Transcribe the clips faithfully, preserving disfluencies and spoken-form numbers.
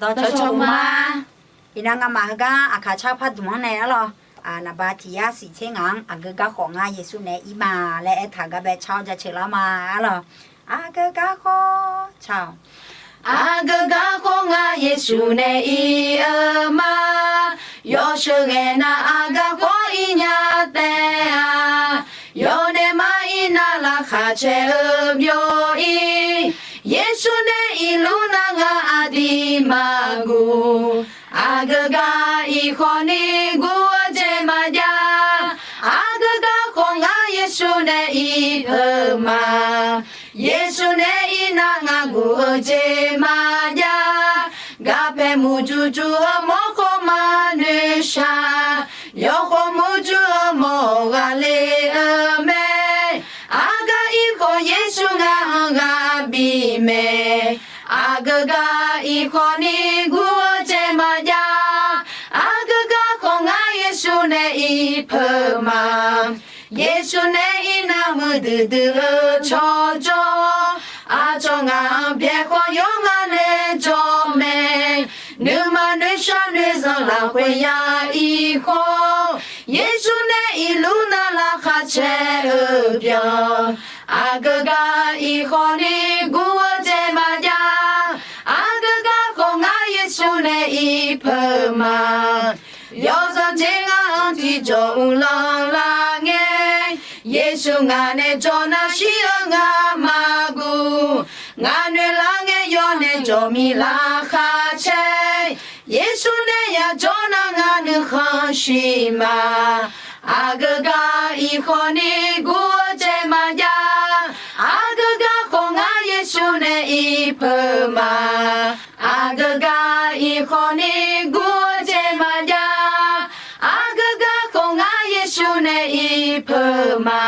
Dawqcawq cawq ma. Iqnan ngamaf heugar aqkaq car pardmq-anr nae arlawq, naqba tiq yar siq tser ngaq-anr aqgeu garkhawf ngar Yeqsur nae ir ma laer aertaq gar bae car-awr jaceuq lar ma arlawq. Aqgeu garkhawf car-awq. Aqgeu garkhawf ngar Yeqsur nae ir-eu ma. Yawsheuq ghae nar aqgeu garkhawf ir nya taef-a. Yawdaef mar ir nar laqkhaq caer-eu byov ir. Yeqsur nae irluf nar ngar aqdui maqguv. Aqgeu gar ir khawf ni guv-eu jeq maqjav. Aqgeu garkhawf ngar Yeqsur nae ir peuq ma. Yeqsur nae ir nar ngar guv-eu jeq maqjav. Garpae muq jur jur-eu mawrkhawf maqnoeq shaq. Yawkhawf muq jur-eu mawr ghaqler-eu mae. Aqgeu gar ir khawf Yeqsur ngar-anr ghaq bif mae. Aqgeu gar ir khawf ni guv-eu jeq maqjav. Aqgeu garkhawf ngar Yeqsur nae ir peuq ma. Yeqsur nae ir nar muiqdui dui-eu tsawrjawr. Aqcawq ngaq-anr byaeq khawf yawr ngar nae jawr mae. Nuima noeqshaq noeqzanq lafkhoer ya ir khawf. Yeqsur nae irluf nar laqkhaq caer-eu byan. Aqgeu gar ir khawf ni guv-eu jeq maqjav. Aqgeu garkhawf ngar Yeqsur nae ir peuq ma. Yawzanr jeq ngar-anr tiqjawq uvlanr lar ngae. Yeqsur ngaq nae jawr nar shir-eu ngar maqguv. Ngaq noeq lar ngae yawr nae jawr mir laqkhaq caer. Yeqsur nae yajawr nar ngar nuikhanr shir ma. Aqgeu gar ir khawf ni guv-eu jeq maqjav. Aqgeu garkhawf ngar Yeqsur nae ir peuq ma. Aqgeu gar ir khawf ni guv-eu jeq maqjav. Aqgeu garkhawf ngar Yeqsur nae ir peuq ma.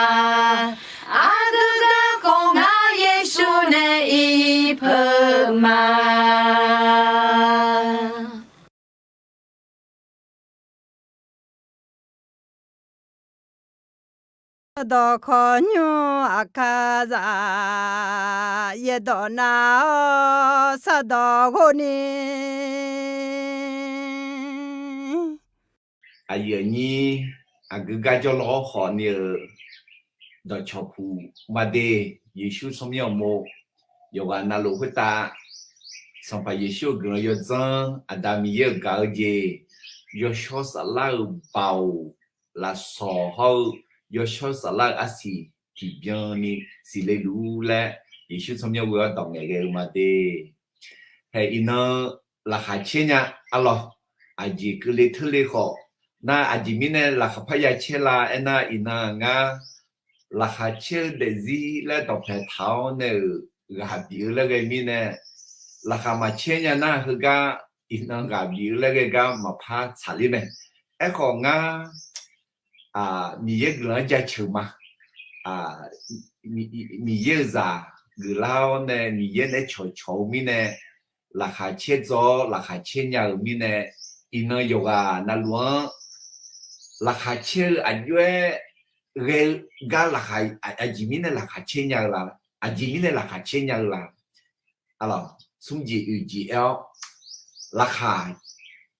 Aqgeu garkhawf ngar Yeqsur nae ir peuq ma. Sardawq khawqnymr aqkar zaq, yaerdawq nar-awr sardawq ghov ni. Aqyuif aqnyir, aqgeu gar jawrlaw-awr khawf ni-euq dawqcawq puq maqde, Yeqsur tsawrmyanr uqmov, yawqghaq navluf khoertav Sanqpaq Yeqsur-euq guiqlanq yawdzanr, Aqda Miqyaer-euq gaq-eu jeq, Yawshawr Saflar-euq baoq lafsawq hawr-eu Yawshawr Saflar-euq arsiq tiqbyan ni siqle luf-ur laer, Yeqsur tsawrmyanr ghoe-awr dawq ngaeqghae-eu maqde. Hae iqnan laqkhaq caer nya arlawq. Aqjeq keuvle teurle khawf, nar aqjeq mirnae laqkhaq parya caer la aernar, iqnan ngar laqkhaq caer-eu daefzir laer dawqpaeq taq-awr nae-euq ghaq bif-eu laer ghae mirnae, laqkhaq maqcaer nya nar heugar iqnan ghaq bif-eu laer ghae gar maqpar tsaqler mae. Aerkhawf ngar Miqyaer guiqlanq-anr jaceuq ma. Miqyaer-euq zaq geuflar-awr nae Miqyaer naeq-aer cawqcawq-eu mirnae, laqkhaq caer dzaw-awr laqkhaq caer nya-euq mirnae, iqnan yawqghaq navluf-anr laqkhaq caer-eu aqjox-aer ghae-eu gar laqkhaq, aqjeq mirnae laqkhaq caer nya-eu la? Aqjeq mirnae laqkhaq caer nya-eu la? Smr jeq oeq jeq aer-awr, laqkhaq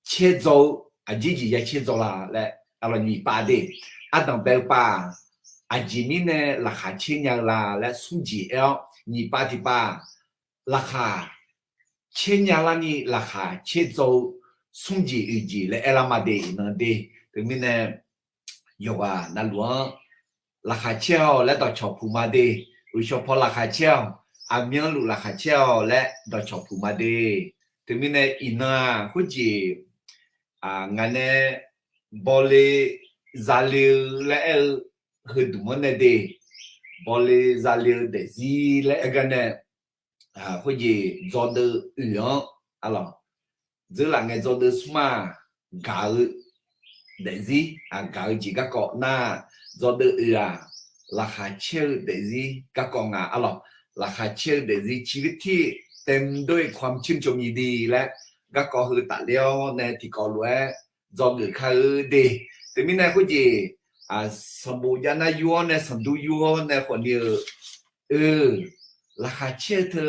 caer dzaw-eu aqjeq jeq ya caer dzaw la laer, nyiq pav de, ardanq bae-eu pav, aqjeq mirnae laqkhaq caer nya-eu la laer smr jeq aer-awr, nyiq pav tiq pav, laqkhaq caer nya larni laqkhaq caer dzaw-eu smr jeq oeq jeq laer aer lar ma de, iqnan de. Teumirnae yawqghaq navluf-anr laqkhaq caer-awq laer dawqcawq puq ma de. Uqshawq paw laqkhaq caer-awq, aqmyanluf laqkhaq caer-awq laer dawqcawq puq ma de. Teumirnae iqnan-aq khoerjeq ngaq nae bawle zale-eu laer aer-eu heudmq-anr nae de, bawle zale-eu daefzir laer aer gar nae, khoerjeq dzawdeuv oeq-anr arlawq, dzeurlaf ngae dzawdeuv smr-aq, gaq-eu daefzir, gaq-eu jeq garkawv nar, dzawdeuv oeq-aq, laqkhaq caer-eu daefzir garkawv nga arlawq. Laqkhaq caer-eu daefzir ชีวิตที่เต็มด้วยความชื่นชมยินดี laer garkawv heu tafler-awr nae tiqkawv lof-aer dzawgeuf kar-eu de. Teumirnae khoerjeq sanqbof jav nar yur-awr nae sanqdur yur-awr nae khawfni-eu, laqkhaq caer-eu teu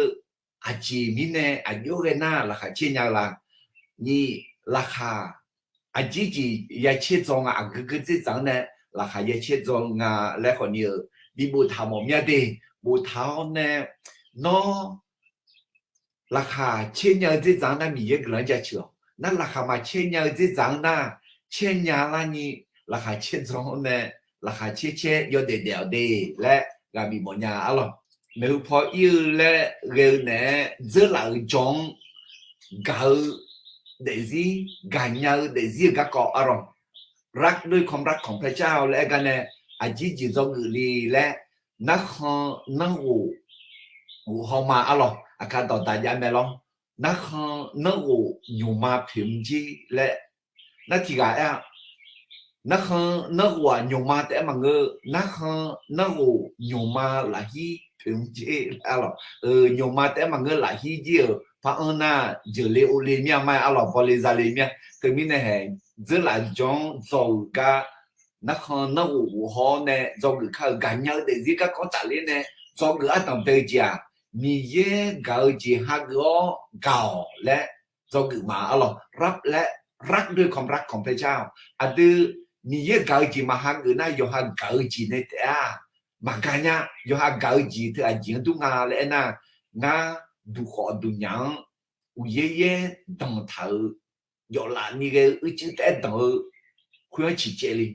aqjeq mirnae aqjox ghae nar laqkhaq caer nya-eu la? Nyiq, laqkhaq aqjir jeq ya caerdzaw nga, aqgeu geu dzerdzaq-anr nae laqkhaq ya caerdzaw nga laer khawfni-euq bi boftaq mawf mya de. Boftaq-awr nae, nawr laqkhaq caer nya-eu dzerdzaq-anr nar Miqyaer guiqlanq-anr jaceuq-awq. Nar laqkhaq maqcaer nya-eu dzerdzaq-anr nar, caer nya larni laqkhaq caerdzaw-awr nae laqkhaq caer caer yawdaef daef-awq de laer ghaq bif mawf nya arlawq. Maeqhu paw ir-eu laer ghae-eu naeq-aer dzeurlaf-euq jawr-anr gaq-eu daefzir, gaqnya-eu daefzir-euq garkawv arlawq. รักด้วยความรักของพระเจ้า laer aer gar nae, aqjir jeq dzawgeuf le laer, narkhan narghof ghof haw ma arlawq. Aqkar dawqdaq jav mae lawr. Narkhan narghof nymqma poeq mr jer laer, nar tiq ghaq aer-a. Narkhan narghof-aq nymqma taef-aer maqngeur, narkhan narghof nymqma lafhir poeq mr jer laer arlawq. Nymqma taef-aer maqngeur, lafhir jir-euq par anr nar, jeuqle ovle mir-a ma-aer arlawq, bawle zale mir-a. Teumirnae haeq, dzeurlaf jawr-anr dzaw-euq gar, narkhan narghof ghof haw-awr nae dzawgeuf kar-euq gaqnya-eu daefzir garkawv tafler nae dzawgeuf ardanq bae-eu jeq-aq, Miqyaer gaq-eu jeq hageuf-awr gaq-awq laer dzawgeuf ma arlawq. รักด้วยความรักของพระเจ้า Aqdui Miqyaer gaq-eu jeq maqhageuf nar, yawqha gaq-eu jeq nae taef-a. Maqgaq nya. Yawqha gaq-eu jeq teu aqjeq-anr dur nga laer aernar, ngar duqkhawf duqnyaf-anr uqyaer yaer danqtaq-euq, yawflaf ni ghae-eu uicuiv taef-aer danq-eu khoer-anr ciqcaev le.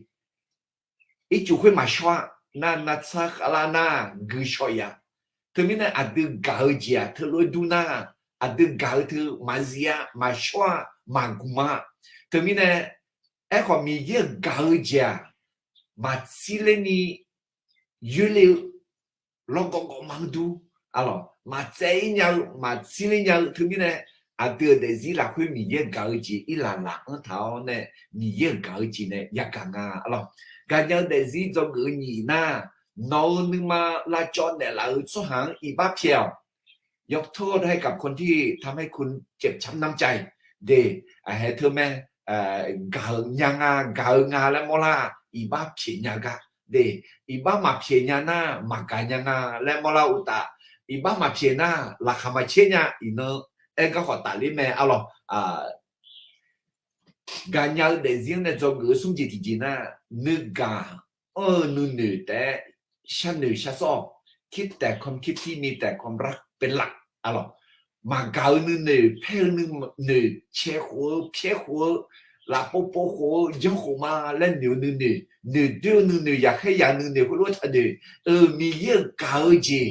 Ircuf khoer maqshawr-a. Nar nartsar khavlar nar guiqshawq ya. Teumirnae aqdui gaq-eu jeq-aq teulof-aer dur nar, aqdui gaq-eu teu maqzif-a, maqshawr-a, maqgmq-a. Teumirnae aerkhawf Miqyaer-euq gaq-eu jeq-aq maqtsir ler ni yoerle-eu, lawrgawv gawv ma-anr dur arlawq, maqtsaev-ir nya-eu, maqtsir ler nya-eu. Teumirnae aqdui-euq daefzir lafkhoer Miqyaer gaq-eu jeq irlaf laf-anr taq-awr nae, Miqyaer-euq gaq-eu jeq nae yagaq nga arlawq. Gaqnya-eu daefzir dzawgeuf-eu nyiq nar, nawq-euq nuima lavcawv naeqlaf-euq tsawrhaq-anr iqbax pyaeq-awq. ยกโทษให้กับคนที่ทำให้คุณเจ็บช้ำน้ำใจ de, aqhae teu mae, gaq-eu nya nga, gaq-eu nga laer mawrlar, iqbax pyaeq nya gar de, iqbax maqpyaeq nya nar maqgaq nya nga laer mawrlar uqtaf, iqbax maqpyaeq nar laqkhaq maqcaer nya. Iqnan aer garkhawf tafler mae arlawq. Gaqnya-eu daefzir-anr nae dzawgeuf-eu smr jeq tiqjeq nar, nuigaq anr-eu nuinoeq taef-aer sharnoeq sharsawr-awq. คิดแต่ความคิดที่มีแต่ความรักเป็นหลัก arlawq. Maqgaq-eu nuinoeq, paer-eu nuinoeq, cae khof-eu, pyaer khof-eu, lafpov pov khof-eu, janr khof ma laer noeq-eu nuinoeq, noeqdoer-eu nuinoeq, yaqkhaer yaq-eu nuinoeq, khoerlof taqnoeq. Miqyaer-euq gaq-eu jeq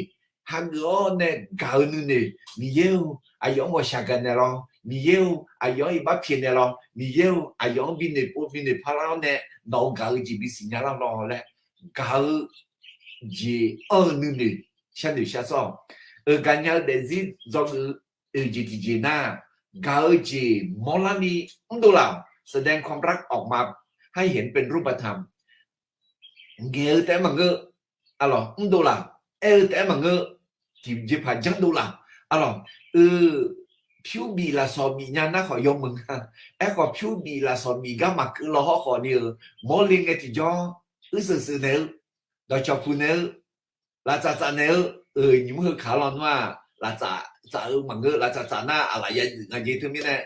hageuf-awr nae gaq-eu nuinoeq, Miqyaer-or, aqyawf-anr ghawqshaq gaqnaeq lawr, Miqyaer-or, aqyawf-anr iqbax pyaeqnaeq lawr, Miqyaer-or, aqyawf-anr binoeq pov binoeq parlar-awr nae nawq-euq gaq-eu jeq bisiq nya lar lawr laer gaq-eu jeq anr-eu nuinoeq sharnoeq sharsawr-awq. Gaqnya-eu daefzir dzawgeuf-eu oeq jeq tiqjeq nar, gaq-eu jeq mawrlar ni mrdov laf-awq. แสดงความรักออกมาให้เห็นเป็นรูปธรรม ngaeq-eu taef-aer maqngeur, arlawq, mrdov laf-awq. Aer-eu taef-aer maqngeur, tiqjeqpaq janrdov laf-awq. Arlawq, eu, pyur bif lafsawq bif nya nar khawf yawmuiq nga. Aerkhawf pyur bif lafsawq bif gar maqkeuv law hawrkhawf ni-eu, mawrle ngae tiqjawr, uirseuq seuq naeq-eu, dawqcawq puq naeq-eu, laftsaf tsaf naeq-eu, eu, nymq-mr heu kaq-anr lawnmr-aq, laftsaf tsaf-eu maqngeur, laftsaf tsaf nar aqlaf ya dzuif nga jeq teumirnae,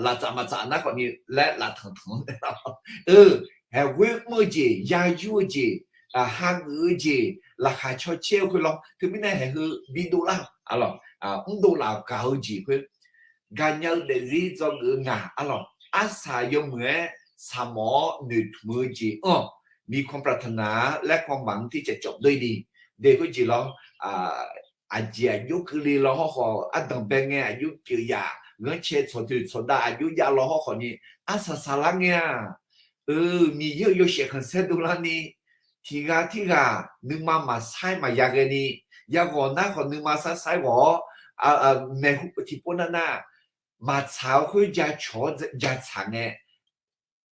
laftsaf maqtsaf nar khawf ni laer laftanq tanq-anr naeq-awr, eu, haeqghoer mr-eu jeq, ya yur-eu jeq, hageuf-eu jeq, laqkhaq caw caer-eu khoer lawr. Teumirnae haeq heu bidov lar-awq, arlawq, mrdov laf-awq gaq-eu jeq khoer. Gaqnya-eu daefzir dzawgeuf-eu ngaq, arlawq, arsaq yawmuiq-aer saqmawf-awr noeqtmq-eu jeq anr-awq. มีความปรารถนาและความหวังที่จะจบด้วยดี de khoerjeq lawr. Aqjeq aqjox keuvle law hawrkhawf, ardanq bae ngae aqjox pyeuf yaf, ghanrcae tsawqdoeq tsawqdav aqjox jav law hawrkhawf ni, arsaq saqlar ngae-aq, eu, Miqyaer-euq yawshaef khanqsaer dovlar ni, tiqghaq tirghaq nuima maqsair maqya ghae ni, yaghawq nar khawf nuima sarsar ghawq-awr, maeqhu tiqpov nav nar, maqtsaq-eu khoer jacawq-awr jatsaq ngae,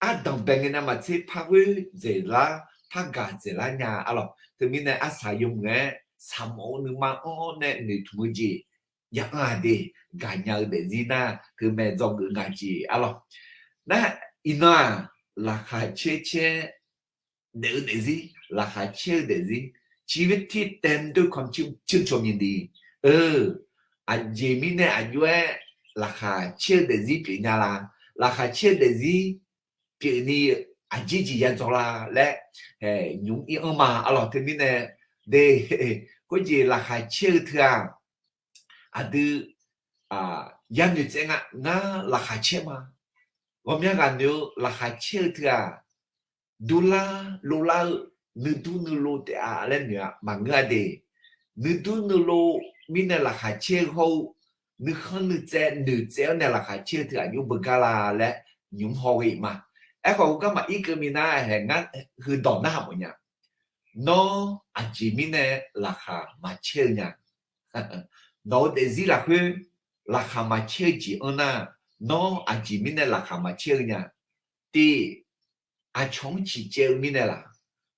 ardanq bae ngae navmaqtser par ghoer dzaeqlar, par gaq dzaeqlar nya, arlawq. Teumirnae arsaq yawmuiq-aer saqmawf-eu nuima anr-awr nae noeqtmq-eu jeq ya anr-aq de. Gaqnya-eu daefzir nar teumae dzawgeuf ngaq jeq, arlawq. Nar, iqnan-aq, laqkhaq caer caer daef-eu daefzir, laqkhaq caer-eu daefzir, ชีวิตที่เต็มด้วยความชื่นชมยินดี eu, aqjeq mirnae aqjox-aer laqkhaq caer-eu daefzir pyeuf nya la? Laqkhaq caer-eu daefzir pyeuf ni aqjeq jeq ya dzaw la laer nymq-mr ir anr ma. Arlawq, teumirnae de, khoerjeq laqkhaq caer-eu teu-aq, aqdui yanoeq tsaev nga, ngar laqkhaq caer ma. Ghawqmya ghaq noeq-eu laqkhaq caer-eu teu-aq, durlar lovlar-eu, nuidur nuilov taef-a laer noeq-a maqngeur-a de. Nuidur nuilov mirnae laqkhaq caer-eu hawr-eu, nuikhanr nuitsaev noeqtsaev-awr nae laqkhaq caer-eu teu aqjox beugar la laer nymq-mr haw ghae-iq ma. Aerkhawf, heugar maqir keuv minav-aer hae ngar heudawq narhaq mawf nya. Nawr aqjeq mirnae laqkhaq maqcaer-eu nya? Nawq-eu daefzir lafkhoer laqkhaq maqcaer-eu jeq anr nar, nawr aqjeq mirnae laqkhaq maqcaer-eu nya? Tiq, aqcawq-anr ciqcaev-eu mirnae laf?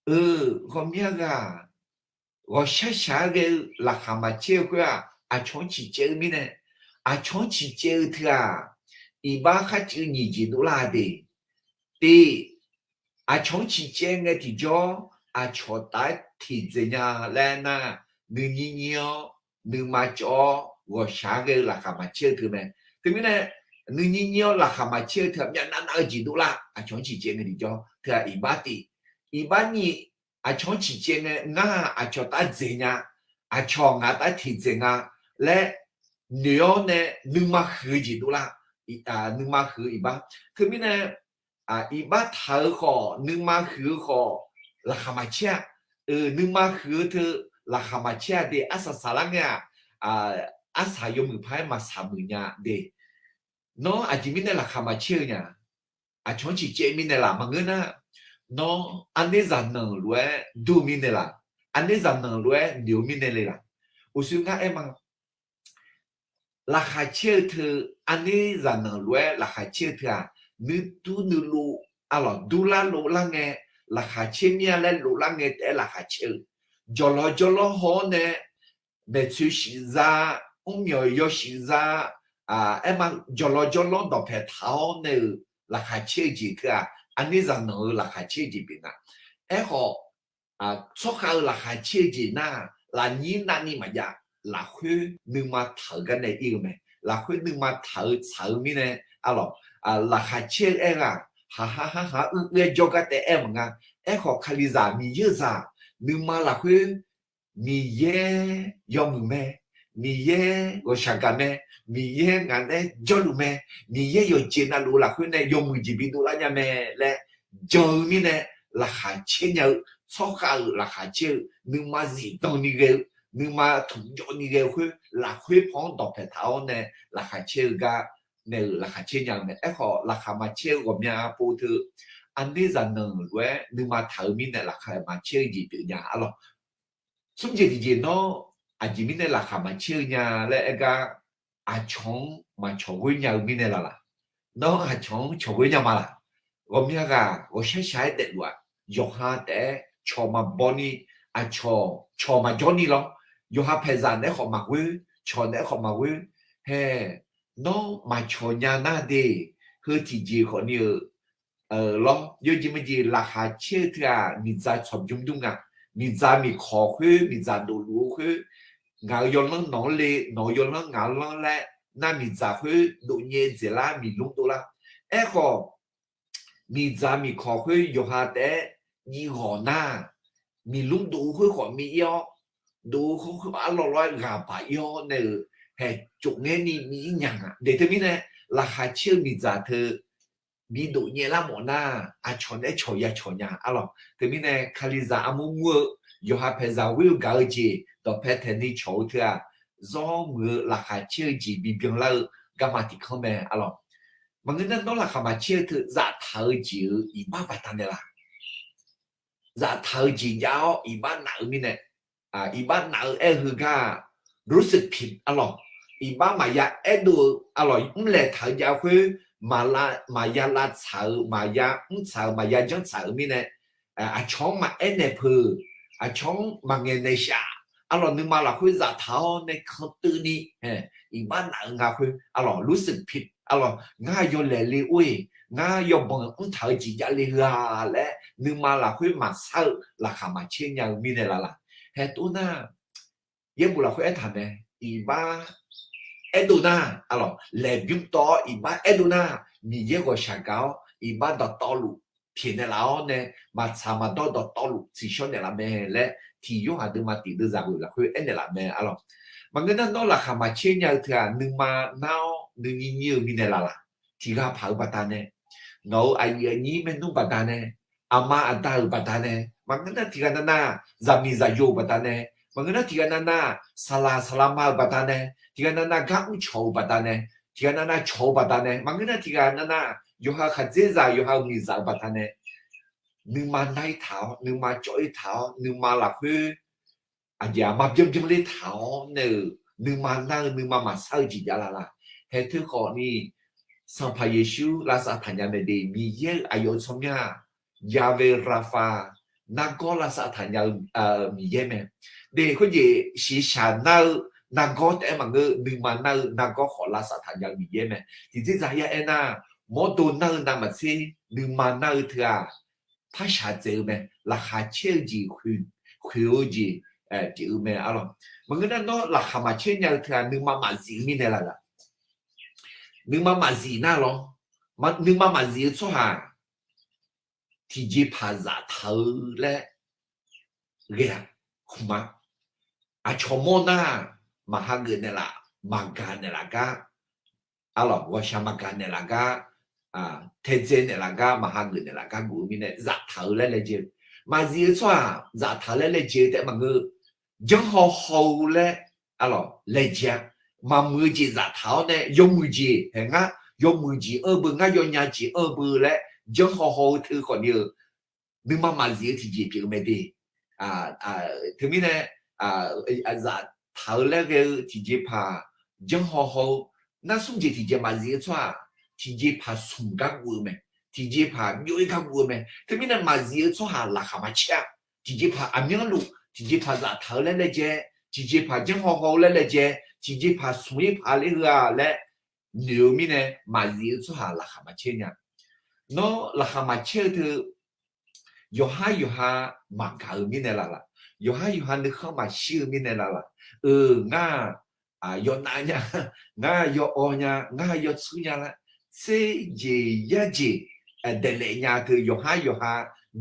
Eu, ghawqmya ghaq ghawqshar shaq-aer ghae-eu laqkhaq maqcaer-eu khoer-aq, aqcawq-anr ciqcaev-eu mirnae. Aqcawq-anr ciqcaev-eu teu-aq, iqbax kharcuiv nyiq jeq dovlar-a de. Tiq, aqcawq-anr ciqcaev ngae tiqjawr, aqcawq taf-aer tiqdzaeq nya laer nar, nuinyir nyir-awr, nuima cawv-awr ghawqshaq-aer ghae-eu laqkhaq maqcaer-eu teu mae. Teumirnae, nuinyir nyir-awr laqkhaq maqcaer-eu teu-aq, myavnav nav-eu jeq dovlar, aqcawq-anr ciqcaev ngae tiqjawr teu-aq iqbax tiq. Iqbax nyiq, aqcawq-anr ciqcaev ngae ngar-aq aqcawq taf-aer dzaeq nya, aqcawq ngaq taf-aer tiqdzaeq nga laer noeq-awr nae nuima huiq-eu jeq dovlar, nuima huiq-eu iqbax. Teumirnae, iqbax taq-eu khawf nuima huiq-eu khawf laqkhaq maqcaer-a. Eu, nuima huiq-eu teu laqkhaq maqcaer-a de. Arsaq saqlar ngae-aq, arsaq yawmuiq paq-aer maqsaq muiq nya de. Nawr aqjeq mirnae laqkhaq maqcaer-eu nya? Aqcawq-anr ciqcaev mirnae laf? Maqngeur nar, nawr arnerzaq nanq lof-aer dur-eu mirnae laf? Arnerzaq nanq lof-aer noeq-eu mirnae le laf? Uqshoe ngar aer ma. Laqkhaq caer-eu teu, arnerzaq nanq lof-aer laqkhaq caer-eu teu-aq, nuidur nuilov, arlawq, durlar lovlar ngae laqkhaq caer mir-a laer lovlar ngae taef-aer laqkhaq caer-eu, jawqlawq jawrlawr haw-awr nae maeqtsoeq shif za, mrmyawq yawshuif za, aer ma, jawqlawq jawrlawr dawqpaeq taq-awr nae-euq laqkhaq caer-eu jeq teu-aq, arnerzaq nanq-eu laqkhaq caer-eu jeq pyeuf nga. Aerkhawf, tsawrkhav-eu laqkhaq caer-eu jeq nar, lafnyir navni maqjav, lafkhoer nuima taq-euq gar nae ir-eu mae. Lafkhoer nuima taq-eu tsaq-eu mirnae, arlawq, laqkhaq caer-eu aer ghaq, haqha harhaq-aer uir uir-aer jawrgar taef aer maqnga. Aerkhawf, Kalizaq Miqyaer-eu zaq, nuima lafkhoer Miqyaer yawmuiq mae, Miqyaer ghawqshaq gaq mae, Miqyaer ngaq nae jawrluf mae, Miqyaer yawqjeq navluf-eu lafkhoer nae yawmuiq jeq bidov lar nya mae laer jan-eu mirnae, laqkhaq caer nya-eu, tsawrkhav-euq laqkhaq caer-eu, nuima zifdan ni ghae-eu, nuima tmqjawv ni ghae-eu khoer, lafkhoer paw-anr dawqpaeq taq-awr nae laqkhaq caer-eu gar nae-euq laqkhaq caer nya-eu mae. Aerkhawf, laqkhaq maqcaer-eu ghawqmya pov teu, arnerzaq nanq lof-aer nuima taq-eu mirnae laqkhaq maqcaer-eu jeq pyeuf nya, arlawq. Smr jeq tiqjeq nawr aqjeq mirnae laqkhaq maqcaer-eu nya laer aer gar, aqcawq-anr maqcawq ghoer nya-eu mirnae laf laq? Nawr aqcawq-anr cawq ghoer nya ma laq? Ghawqmya ghaq ghawqshar shaq-aer daefluf-aq, yawqha taef-aer cawq maqbaw ni, aqcawq cawq maqjawr ni lawr. Yawqha paeqzaq naeq-aer khawf maqghoer, cawq naeq-aer khawf maqghoer. Hae, nawr maqcawq nya nar de, heu tiqjeq khawf ni-euq lawr. Yawjeq maqjeq laqkhaq caer-eu teu-aq, miqdzaq tsawqbymr dur nga. Miqdzaq miqkawq khoer, miqdzaq dofluf-eu khoer, ngaq-euq yawlanr nawq-anr le, nawq-euq yawlanr ngaq-anr lanr laer, nar miqdzaq khoer dofnyae dzaeqlar, miqlmr dovlar. Aerkhawf, miqdzaq miqkawq khoer yawqha taef-aer jiv ghawq nar, miqlmr dov-eu khoer khawf mi ir-awr, dov-eu khoer khawf arlawr lawr-aer ghaq baq ir-awr nae-euq, haeq cof ngaer ni mi ir nya nga. Daeq teumirnae, laqkhaq caer-eu miqdzaq teu bidov nyaev lar mawf nar, aqcawq naeq-aer cawq ya cawq nya, arlawq. Teumirnae, Kalizaq armur mur-eu, yawqha paeqzaq ghoer-eu gaq-eu jeq dawqpae taeqni cawq-eu teu-aq, zawr muiq-eu laqkhaq caer-eu jeq bibyan lar-eu garma tiq kanr mae, arlawq. Maqngeur nar, nawr laqkhaq maqcaer-eu teu zaftaq-eu jeq-euq iqbax baqdanae laf? Zaftaq-eu jeq jav-awr iqbax naf-eu mirnae, iqbax naf-eu aer-eu heugar-aq, รู้สึกผิด arlawq. Iqbax maqya aerdov-eu arlawq, mrlaeq taq-eu jav khoer, maqya lavtsaq-eu, maqya mrtsaq-eu, maqya janrtsaq-eu mirnae, aqcawq-anr maqaer naeq peuq, aqcawq-anr maqngaeq naeq shaf, arlawq, nuima lafkhoer zaftaq-awr nae kanteuvni iqbax naf-eu nga khoer, arlawq, รู้สึกผิด arlawq, ngar yawlaeq le or-eq, ngar yawbanq mrtaq-eu jeq jav le heu-a laer nuima lafkhoer maqsar-eu laqkhaq maqcaer nya-eu mirnae laf laq? Haeq tov nar, yaerbof lafkhoer aertaq mae, iqbax aerdov nar, arlawq, laeqbymr tawv-awr iqbax aerdov nar, Miqyaer ghawqshaq gaq-awr iqbax dawqtawvluf pyaeqnaeq laf-awr nae, maqtsaq maqdawr dawqtawvluf tsiqshawr naeqlaf mae laer, tiq Yorhaq deuvma tiq deuvzaq ghoeq lafkhoer aernaeq laf mae, arlawq. Maqngeur nar, nawr laqkhaq maqcaer nya-eu teu-aq, nuima nar-awr nuinyir nyir-eu mirnae laf laq. Tiq ghaq paq-eu baqdanae, nawq-euq aqyuif aqnyir maernmr baqdanae, aqma aqda-euq baqdanae, maqngeur nar tiq ghaq navnav zaqmiq zaqyo-euq baqdanae, maqngeur nar tiq ghaq navnav saqlaq saqlaqma-euq baqdanae, tiq ghaq navnav gar mrcawq-eu baqdanae, tiq ghaq navnav cawq-eu baqdanae, maqngeur nar tiq ghaq navnav yawqha-euq khaqdzerzaq yawqha-euq miqzaq-eu baqdanae, nuima nar-ir taq-awr, nuima cawv-ir taq-awr, nuima lafkhoer aqjeq aqma byanbyan ler taq-awr nae-euq nuima nar-eu nuima maqsar-eu jeq jav laf laq. Haeq teu khawfni, Sanqpaq Yeqsur lavsav taqnya mae de, Miqyaer-euq aqyawf-eu tsawrmyanr-aq, Yahweh Rapha, nargawr lavsav taqnya-eu Miqyaer mae. De khoerjeq shiqshaq nar-eu nargawr taef-aer maqngeur, nuima nar-eu nargawr khawf lavsav taqnya-eu Miqyaer mae. Tiqjeqzaq ya aernar, mawrdo nar-eu navmaqtser nuima nar-eu teu-aq, parshaq tsaev-eu mae. Laqkhaq caer-eu jeq khoeq-eu jeq pyeuf-eu mae, arlawq. Maqngeur nar, nawr laqkhaq maqcaer nya-eu teu-aq, nuima maqzif-eu mirnae laf laq. Nuima maqzif nar lawr, nuima maqzif-eu tsawrhaq tiqjeqpaq zaftaq-eu laer ghae-aq, khmq-a. Aqcawq mawr nar, maqhageuf naeqlaf, maqgaq naeqlaf gar, arlawq, ghawqshaq maqgaq naeqlaf gar, taedzae naeqlaf gar, maqhageuf naeqlaf gar guf-eu mirnae zaftaq-eu laer laejae-eu. Maqzif-eu tsawrhaq zaftaq-eu laer laejae-eu taef maqngeur, janrhaw haw-eu laer, arlawq, laejae-a. Maqmuiq-eu jeq zaftaq-awr nae yawmuiq jeq, haeq ngar yawmuiq jeq anr-eu beu, ngar yawnya jeq anr-eu beu laer janrhaw haw-eu teu khawfni-eu, nuima maqzif-eu tiqjeq pyeuf-eu mae de. Teumirnae, zaftaq-eu laer ghae-eu tiqjeqpaq janrhaw haw-eu, nar smr jeq tiqjeq maqzif-eu tsawrhaq tiqjeqpaq smq gar guv-eu mae. Tiqjeqpaq byov-ir gar guv-eu mae. Teumirnae maqzif-eu tsawrhaq laqkhaq maqcaer-a. Tiqjeqpaq aqmyanluf, tiqjeqpaq zaftaq-eu laer laejae, tiqjeqpaq janrhaw haw-eu laer laejae, tiqjeqpaq smq-ir paq ler heu-a laer noeq-eu mirnae, maqzif-eu tsawrhaq laqkhaq maqcaer nya. Nawr laqkhaq maqcaer-eu teu, yawqhar yawqha maqgaq-eu mirnae laf laq. Yawqhar yawqha nuikhanr maqshir-eu mirnae laf laq. Eu, ngar-aq, yawnav nya, ngar yawawv nya, ngar yawtsur nya laer, tser jeq yar jeq daeqlaef nya teu yawqhar yawqha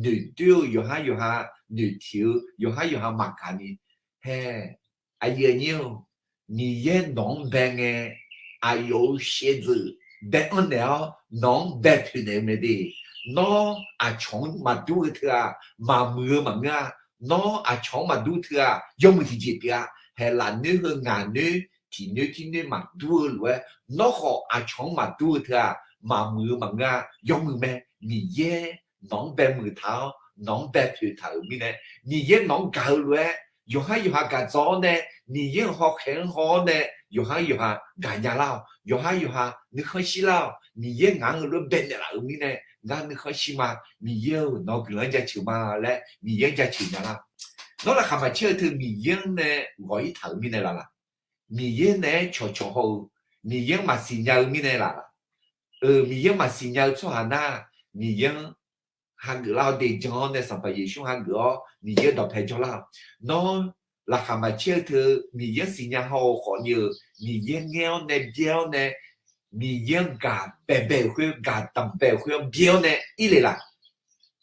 noeqdoer-eu, yawqhar yawqha noeqtiq-eu, yawqhar yawqha maqgaq ni, hae, aqyuif aqnyir-or, Miqyaer nawq-anr bae ngae, aqyawf-euq shaevdzeuf bae-anr naeq-awr nawq-anr bae poeq naeq-eu mae de. Nawr aqcawq-anr maqdur-eu teu-aq, maqmuiq-eu maqngeur-a. Nawr aqcawq-anr maqdur teu-aq, yawmuiq tiqjeq pyeuf-a. Haeq lafnoer heu ngaq noer tiq noer tir noer maqdur-eu lof-aer, nawr khawf aqcawq-anr maqdur-eu teu-aq, maqmuiq-eu maqngeur-a. Yawmuiq mae. Miqyaer nawq-anr bae muiq taq-awr, nawq-anr bae poeq taq-euq mirnae, Miqyaer nawq-anr gaq-eu lof-aer, yawqhar yawqha gaq dzaw-awr nae, Miqyaer-euq hawkhaeq-anr haw-awr nae, yawqhar yawqha gaqnya lar-awq. Yawqhar yawqha nuikhanr shir lar-awq. Miqyaer ngaq-anr heulof-aer bae naeqlaf-euq mirnae, ngar nuikhanr shir ma. Miqyaer-euq nawq-eu guiqlanq-anr jaceuq ma laer Miqyaer-anr jaceuq nya lar. Nawr laqkhaq maqcaer-eu teu Miqyaer-anr nae ghawq-ir taq-euq mirnae laf laq. Miqyaer naeq-aer cawqcawq haw-eu, Miqyaer-anr maqsiq nya-eu mirnae laf laq. Eu, Miqyaer-anr maqsiq nya-eu tsawrhaq nar, Miqyaer-anr hageuf lar-awr de jan-awr nae Sanqpaq Yeqsur hageuf-awr Miqyaer dawqpae jawrlar-awq. Nawr laqkhaq maqcaer-eu teu Miqyaer-anr siqnya haw-eu khawfni-eu, Miqyaer ngaer-awr nae byaer-awr nae, Miqyaer-anr gaq baebae-euq khoer, gaq danqbae-euq khoer-anr byaer-awr nae ir le laq.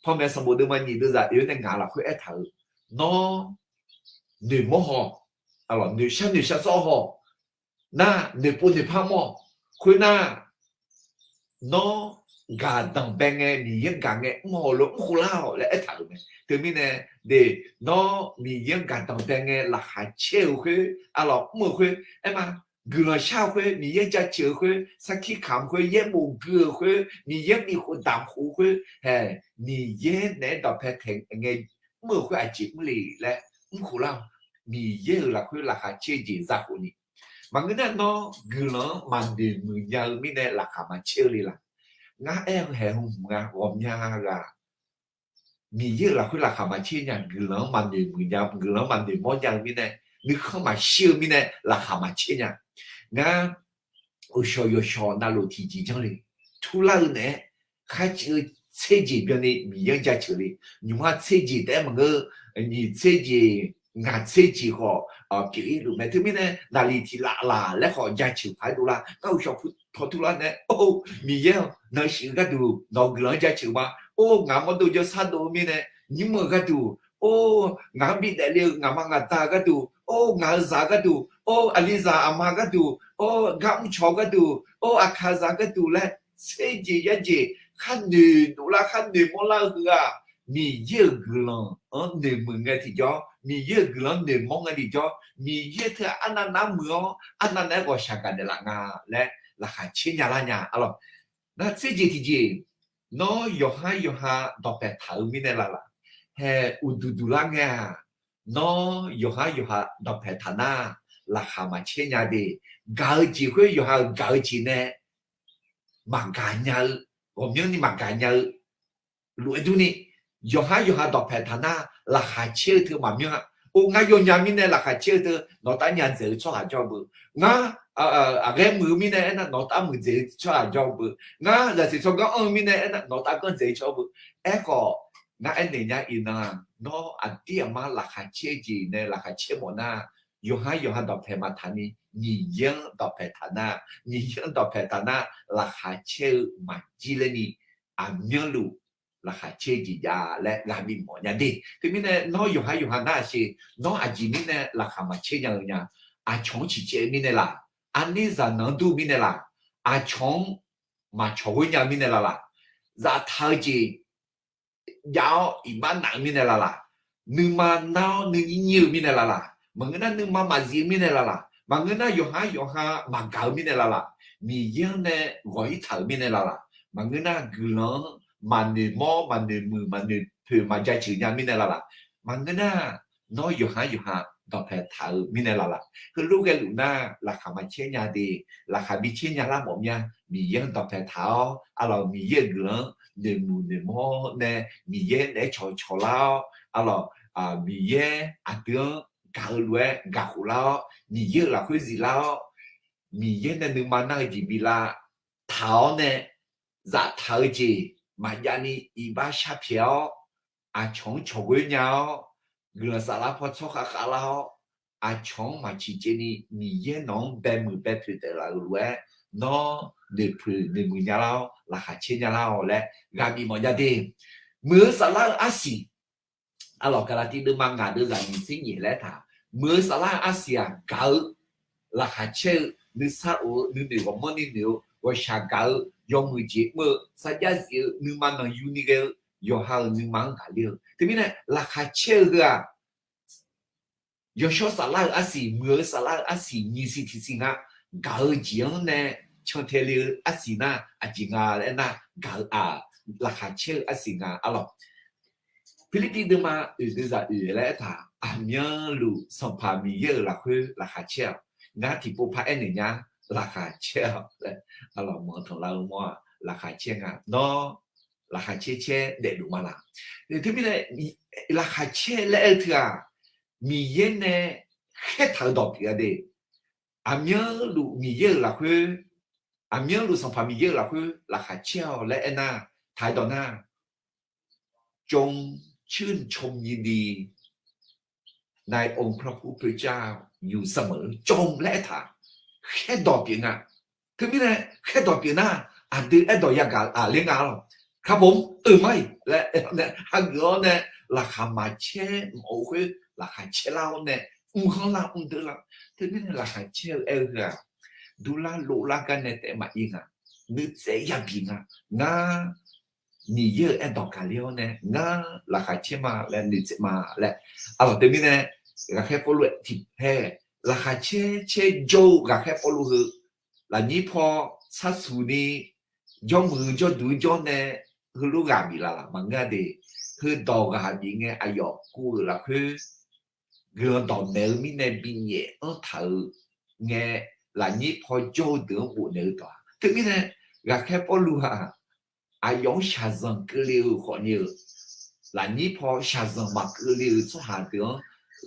Panmaeq sanqbof deuvma nyiq deuvzaq oe-awr nae ngaq lafkhoer aertaq-euq, nawr noeqmawr haw, noeqshar noeqshar sawr haw, nar noeqpov noeqpar mawr-awq. Khoernar, nawr gaq danqbae ngae, Miqyaer-anr gaq ngae mr haw lof mr khof lar-awq laer aertaq-euq mae. Teumirnae de, nawr Miqyaer-anr gaq danqbae ngae laqkhaq caer-euq khoer, arlawq mr-euq khoer, aerma, guiqlanq shar-eu khoer, Miqyaer-anr jaceuq-euq khoer, sarkir kamq khoer, yaerbof gui-euq khoer, Miqyaer-anr bifkhof damq khof-eu khoer, hae, Miqyaer naeq-aer dawqpae taeq ngae mr-euq khoer aqjeq mr le laer mr khof lar-awq. Miqyaer-euq lafkhoer laqkhaq caer-eu jeq za khofni, maqngeur nar nawr guiqlanq-anr maqnoeq muiq nya-eu mirnae laqkhaq maqcaer-eu le laq. Ngar aer-eu haeq hmq nga, ghawqmya ghaq Miqyaer-euq lafkhoer laqkhaq maqcaer nya, guiqlanq-anr maqnoeq muiq nya, guiqlanq-anr maqnoeq mawr nya-eu mirnae, nuikhanr maqshir-eu mirnae laqkhaq maqcaer nya. Ngar uqshawq yawshawq navluf tiqjeq janr le. Turlar-eu naeq-aer kharciv-eu tser jeq byanni Miqyaer-anr jaceuq le. Nymq-mr tser jeq taef-aer maqngeur, nyiq tser jeq ngaq tser jeq khawf pyeuf-ir luf mae. Teumirnae naqliq tiq laf laf laer khawf jaceuq paq-aer dovlar. Ngar uqshawq pu tawq turlar nae, or, Miqyaer-aq nan shif-eu gharduq nawq-eu guiqlanq-anr jaceuq ma. Or, ngaq-anr mawrdov jawrsar dov-eu mirnae nymr-eu gharduq, or, ngaq-anr bidaef le-eu ngaqma ngaqda gharduq, or, ngaq-eu zaq gharduq, or, aqlizaq aqma gharduq, or, gar mrcaw gharduq, or, aqkaqzaq gharduq laer tser jeq yar jeq khar noeq dovlar khar noeqmawr lar-eu heu-aq, Miqyaer-euq guiqlanq-anr noeqmuiq ngae tiqjawr, Miqyaer-euq guiqlanq-anr noeqmawr ngae tiqjawr, Miqyaer teu arnav nar muiq-awr arnav nar-aer ghawqshaq gaqnaeq laf nga laer laqkhaq caer nya lar nya. Arlawq, nar tser jeq tiqjeq, nawr yawqhar yawqha dawqpaeq taq-eu mirnae laf laf, hae uqduq duq lar ngae-aq, nawr yawqhar yawqha dawqpaeq taq nar, laqkhaq maqcaer nya de. Gaq-eu jeq khoer yawqha-euq gaq-eu jeq nae maqgaq nya-eu, ghawqmyanrni maqgaq nya-eu lof-aer durni, yawqhar yawqha dawqpaeq taq nar, laqkhaq caer-eu teu maqmyanr-a. Or, ngar yawnya mirnae laqkhaq caer-eu teu nawq tav nya dzaeq-eu tsawrhaq jawr-eu beu. Ngar aqghaer muiq-eu mirnae aernar, nawq tav muiqdzaeq-eu tsawrhaq jawr-eu beu. Ngar zaqsiq tsawrganr anr-eu mirnae aernar, nawq tav ganr dzaeq-eu tsawrhaq beu. Aerkhawf, ngar aernaeq nya iqnan-aq, nawr aqdir aqmar laqkhaq caer-eu jeq nae laqkhaq caer mawf nar, yawqhar yawqha dawqpaeq maqtaq ni, Miqyaer-anr dawqpaeq taq nar, Miqyaer-anr dawqpaeq taq nar, laqkhaq caer-eu maqjir laer ni, aqmyanluf laqkhaq caer jeq jav laer ghaq bifmawf nya de. Teumirnae nawr yawqhar yawqha nar-aq sher, nawr aqjeq mirnae laqkhaq maqcaer nya-eu nya, aqcawq-anr ciqcaev-eu mirnae laf, arnir zaqnanq-anr dur-eu mirnae laf, aqcawq-anr maqcawq ghoer nya-eu mirnae laf laf, zaftaq-eu jeq jav-awr iqbax naf-eu mirnae laf laf, nuima nar-awr nuinyir nyir-eu mirnae laf laf, maqngeur nar nuima maqzif-eu mirnae laf laf, maqngeur nar yawqhar yawqha maqgaq-eu mirnae laf laf, Miqyaer-anr nae ghawq-ir taq-euq mirnae laf laf, maqngeur nar guiqlanq-anr maqnoeq mawr maqnoeq muiq maqnoeq poeq maqjaceuq nya mirnae laf laf, maqngeur nar nawr yawqhar yawqha dawqpaeq taq-euq mirnae laf laf, heulof ghaeluf nar laqkhaq maqcaer nya de. Laqkhaq bi caer nya lar mawf mya, Miqyaer-anr dawqpaeq taq-awr, arlawq Miqyaer-euq guiqlanq-anr noeqmuiq noeqmawr nae, Miqyaer naeq-aer cawqcawq lar-awr, arlawq Miqyaer aqdui-anr gaq-eu lof-aer gaq khof lar-awr, Miqyaer-euq lafkhoer zif lar-awr, Miqyaer nae nuima nar-eu jeq bi lavtaq-awr nae, zaftaq-eu jeq maqjav ni iqbax sharpyaeq-awr, aqcawq-anr cawq ghoer nya-awr, guiqlanq saflar paw tsawrkhav khavlar-awr, aqcawq-anr maqciqcaev ni Miqyaer nawq-anr baemuiq bae poeq taef laf-euq lof-aer, nawr noeqpoeq noeqmuiq nya lar-awr laqkhaq caer nya lar-awq laer ghaq bifmawf nya de. Muiq-eu saflar-eu arsiq, arlawq Gaqlaqtiv deuvma ngaq deuv zaq nyiq tser nyiq laer taq, muiq-eu saflar-eu arsiq-aq gaq-eu, laqkhaq caer-eu, nuisar of-eu, nuinoeq ghawqmanrni noeq-eu, ghawqshaq gaq-eu, yawmuiq jeq mr-eu, sarjax zif-eu, nuima nanqyuni ghae-eu, yawqha-euq nuima-anr gaqler-eu. Teumirnae laqkhaq caer-eu heu-aq, yawshawr saflar-eu arsiq, muiq-eu saflar-eu arsiq nyiq siq tiq siq nga. Gaq-eu jeq-anr nae cantae le-eu arsiq nar aqjeq nga laer aernar, gaq-eu-aq, laqkhaq caer-eu arsiq nga arlawq. Pirlirpiv deuvma oeq deuv zaq oeq laer aertaq, aqmyanluf Sanqpaq Miqyaer-euq lafkhoer laqkhaq caer-awq. Ngar tiqpov par aernaeq nya, laqkhaq caer-awq laer, arlawq manqtanqlar-eu mawr-aq laqkhaq caer nga. Nawr laqkhaq caer caer daefluf ma laq? Teumirnae laqkhaq caer laer aer-eu teu-aq, Miqyaer nae khaertaq-eu dawq pyeuf-a de. Aqmyanluf Miqyaer-euq lafkhoer, aqmyanluf Sanqpaq Miqyaer-euq lafkhoer laqkhaq caer-awq laer aernar, taq-aer dawq nar, จงชื่นชมยินดีในองค์พระผู้เป็นเจ้าอยู่เสมอ จง laer aertaq, khaerdawq pyeuf nga. Teumirnae khaerdawq pyeuf nar, aqdui aerdawq yagaq aqler nga lawq. ครับผม euq mar-iq laer hageuf-awr nae, laqkhaq maqcaer mawf-eu khoer laqkhaq caer lar-awr nae, mrkhanr lar mrdeuv lar. Teumirnae laqkhaq caer-eu aer-eu heu-aq, durlar lovlar gar nae taef maqir nga. Nuitsaev yabi nga. Ngar Miqyaer-euq aerdawq gaqler-awr nae ngar laqkhaq caer ma laer nuitsaev ma laer. Arlawq teumirnae ghaqkhaer Pawrluv-aer tiqpaer laqkhaq caer caer jawr-eu ghaqkhaer Pawrluv heu lafnyir paw sharsuq ni jawrmuiq jawrduq jawr nae heulof ghaq bif laf laf maqngeur-a de. Heudawq ghaq bif ngae aqyawf kuv-euq lafkhoer guiqlanq dawqmaeq-eu mirnae binyaef anr taq-euq ngae, lafnyir paw jawr-eu deuq-anr bofnaeq-eu dawq-aq. Teumirnae ghaqkhaer Pawrluv-aq, aqyawf-anr shaqzanq keuvle-euq khawfni-euq, lafnyir paw shaqzanq maqkeuvle-euq tsawrhaq deuq-anr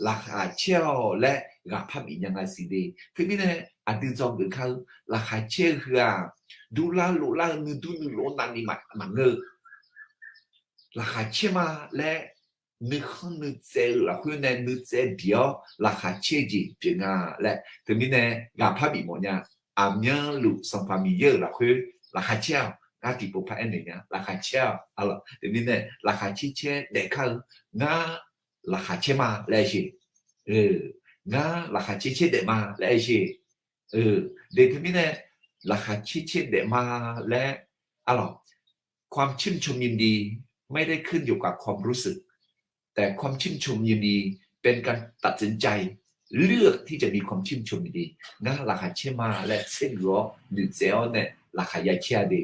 laqkhaq caer-awq laer ghaqpar bif nya nga siq de. Teumirnae aqdui dzawgeuf kar-eu laqkhaq caer-eu heu-aq, durlar lovlar-eu nuidur nuilov navni maqngeur-eu laqkhaq caer ma laer nuikhanr nuitsaev-eu lafkhoer nae nuitsaev bif-awr laqkhaq caer-eu jeq pyeuf nga laer teumirnae ghaqpar bif mawf nya. Aqmyanluf Sanqpaq Miqyaer-euq lafkhoer laqkhaq caer-awq. Ngar tiqpov par aernaeq nya, laqkhaq caer-awq. Teumirnae laqkhaq caer caer daef kar-eu, ngar laqkhaq caer ma laer aer sher. Ngar laqkhaq caer caer daef ma laer aer sher. De teumirnae laqkhaq caer caer daef ma laer, arlawq, ความชื่นชมยินดี ไม่ได้ขึ้นอยู่กับความรู้สึก แต่ความชื่นชมยินดีเป็นการตัดสินใจเลือกที่จะมีความชื่นชมยินดี Ngar laqkhaq caer ma laer tsergeuf-awr noeqtsaev-awr nae laqkhaq ya caer-a de.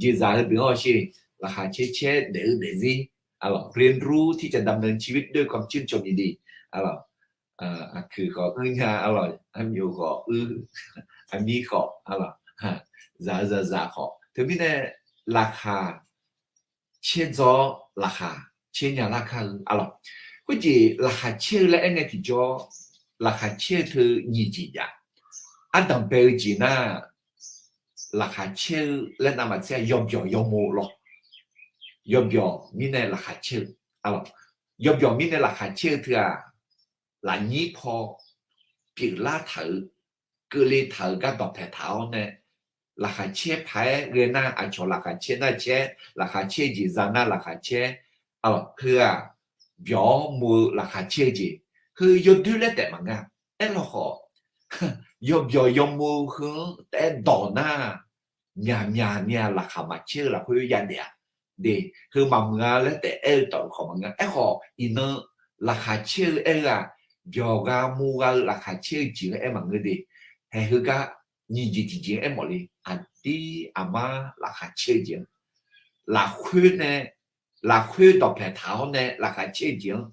Jeqzaq heudeuq-anr sher, laqkhaq caer caer daef-eu daefzir, arlawq, เรียนรู้ที่จะดำเนินชีวิตด้วยความชื่นชมยินดี arlawq, aqkuiq khawf uir nya, arlawq, armyof khawf uir, armir khawf, arlawq, zaq-eu zaqzaq khawf. Teumirnae laqkhaq caer dzaw-awr laqkhaq caer nya lar kar-eu, arlawq. Khoerjeq laqkhaq caer-eu laer aerngae tiqjawr, laqkhaq caer-eu teu nyiq jeq jav. Ardanq bae-eu jeq nar, laqkhaq caer-eu laer navmaqtser-aq yawbyawq yawmo lawr. Yawbyawq mirnae laqkhaq caer-eu, arlawq, yawbyawq mirnae laqkhaq caer-eu teu-aq, lafnyir paw pyeuflar taq-euq, keuvle taq-euq gar dawqpae taq-awr nae, laqkhaq caer paq-aer ghae nar aqcawq laqkhaq caer nar caer, laqkhaq caer jeq za nar laqkhaq caer, arlawq, heu-aq, byawq-awr mo-eu laqkhaq caer-eu jeq, heu yawdoer laer taef maqngeur. Aerlawkhawf, yawbyawq yawmo heu-anr taef-aer dawq nar, myaqmyaq ni-aq laqkhaq maqcaer-eu lafkhoer yadaef-a. De, heu maqmuiq-a laer taef aer-eu tawf khawf maqngeur. Aerkhawf iqnan laqkhaq caer-eu aer-eu-aq, byawq gha mov gha-eu laqkhaq caer-eu jeq-anr aer maqngeur de. Haeq heugar nyiq jeq tiqjeq-anr aermawf le. Aqdir aqmar laqkhaq caer-eu jeq-anr, lafkhoer nae, lafkhoer dawqpae taq-awr nae laqkhaq caer-eu jeq-anr,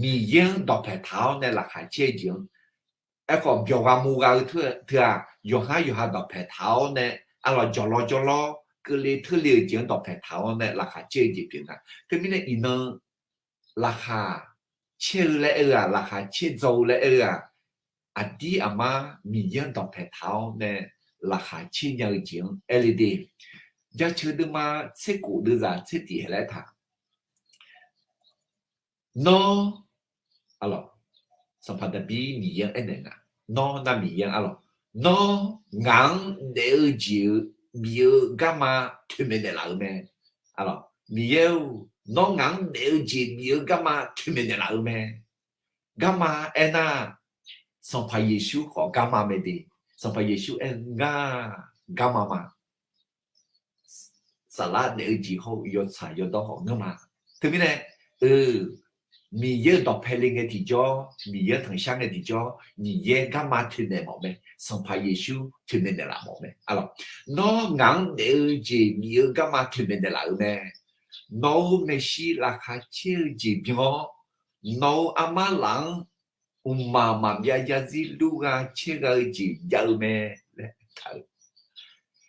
Miqyaer-anr dawqpae taq-awr nae laqkhaq caer-eu jeq-anr, aerkhawf byawq gha mov gha-eu teu-aq, yawqhar yawqha dawqpae taq-awr nae, arlawq, jawqlawr jawrlawr keuvle teurle-eu jeq-anr dawqpae taq-awr nae laqkhaq caer-eu jeq pyeuf nga. Teumirnae iqnan laqkhaq caer-eu laer aer-eu-aq, laqkhaq caer dzaw-eu laer aer-eu-aq, aqdir aqmar Miqyaer-anr dawqpae taq-awr nae laqkhaq caer nya-eu jeq-anr aer le de. Jaceuq deuvma tser khof deuvzaq tser tiq haeq laer taq. Nawr, arlawq, Sanqpaq Daqbir Miqyaer-anr aernaeq nga. Nawr nar Miqyaer-anr, arlawq, nawr ngaq-anr daef-eu jeq-eu bif-eu garma toeqmaeq naeqlaf-eu mae. Arlawq, Miqyaer-or, nawr ngaq-anr daef-eu jeq bif-eu garma toeqmaeq naeqlaf-eu mae. Garma aernar, Sanqpaq Yeqsur khawf garma mae de. Sanqpaq Yeqsur aer-eu ngar garma ma. Saflar daef-eu jeq hawr-eu yawtsaq yawdawr khawf ngeurma. Teumirnae, eu, Miqyaer-euq dawqpae le ngae tiqjawr, Miqyaer tanqshar ngae tiqjawr, Miqyaer garma toeqmaeq mawf mae, Sanqpaq Yeqsur toeqmaeq naeqlaf mawf mae. Arlawq, nawr ngaq-anr daef-eu jeq bif-eu garma toeqmaeq naeqlaf-euq mae. Nawq-euq maeqshi laqkhaq caer-eu jeq byan-awr, nawq-euq armar laf-anr mqmaq maqbyav yarzir lurgha caergha-eu jeq jav-eu mae laer taq-eu.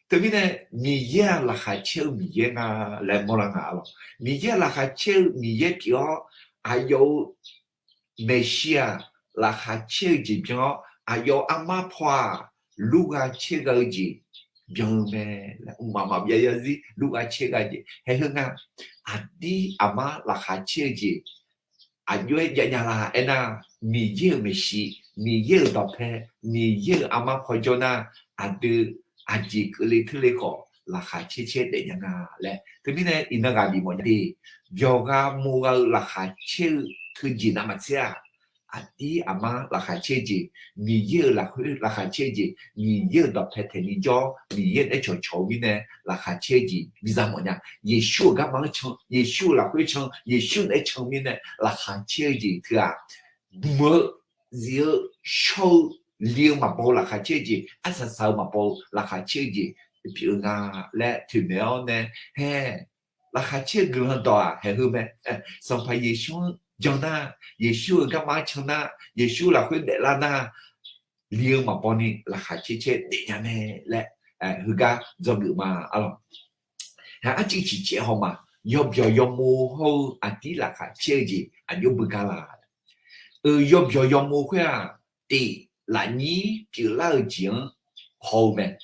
Teumirnae, Miqyaer-aq laqkhaq caer-eu Miqyaer nga laer mawrlar nga, arlawq. Miqyaer-aq laqkhaq caer-eu Miqyaer pyeuf-awr, aqyawf-euq maeqshi-aq laqkhaq caer-eu jeq byan-awr, aqyawf-euq armar paw-aq lurgha caergha-eu jeq byan-eu mae. Mqmaq maqbyav yarzir lurgha caergha jeq haeq heu nga. Aqdir aqmar laqkhaq caer-eu jeq aqjox-aer jav nya la aernar, Miqyaer-euq maeqshi, Miqyaer-euq dawqpae, Miqyaer-euq armar paw jawr nar, aqdui aqjeq keuvle teurle khawf laqkhaq caer caer daef nya nga laer. Teumirnae iqnan ghaq bif mawf nya de. Byawq gha mov gha-eu laqkhaq caer-eu teujeq navmaqtser-aq, aqdir aqmar laqkhaq caer-eu jeq, Miqyaer-euq lafkhoer laqkhaq caer-eu jeq, Miqyaer-euq dawqpae taeqni jawr, Miqyaer naeq-aer cawqcawq-eu mirnae laqkhaq caer-eu jeq biza mawf nya. Yeqsur-euq garma-anr can, Yeqsur-euq lafkhoer can, Yeqsur naeq-aer can mirnae laqkhaq caer-eu jeq teu-aq, mq-eu, zif-eu, shawr-eu, li-eu maqbaw-eu laqkhaq caer-eu jeq, arsaq saq-eu maqbaw-eu laqkhaq caer-eu jeq pyeuf-eu nga laer toeqmaeq-awr nae, hae, laqkhaq caer-eu guiqlanq dawq-aq haeq heu mae. Sanqpaq Yeqsur-anr jan nar, Yeqsur-euq garma-anr can nar, Yeqsur lafkhoer daeflar nar, li-eu maqbaw ni laqkhaq caer caer daef nya mae laer, heugar dzawgeuf ma, arlawq. Hae, arcuiv ciqcaev haw ma. Yawbyawq yawmo hawr-eu aqdir laqkhaq caer-eu jeq aqjox beugar la? Euq, yawbyawq yawmo khoer-aq, tif, lafnyir pyeuflar-eu jeq-anr haw-eu mae.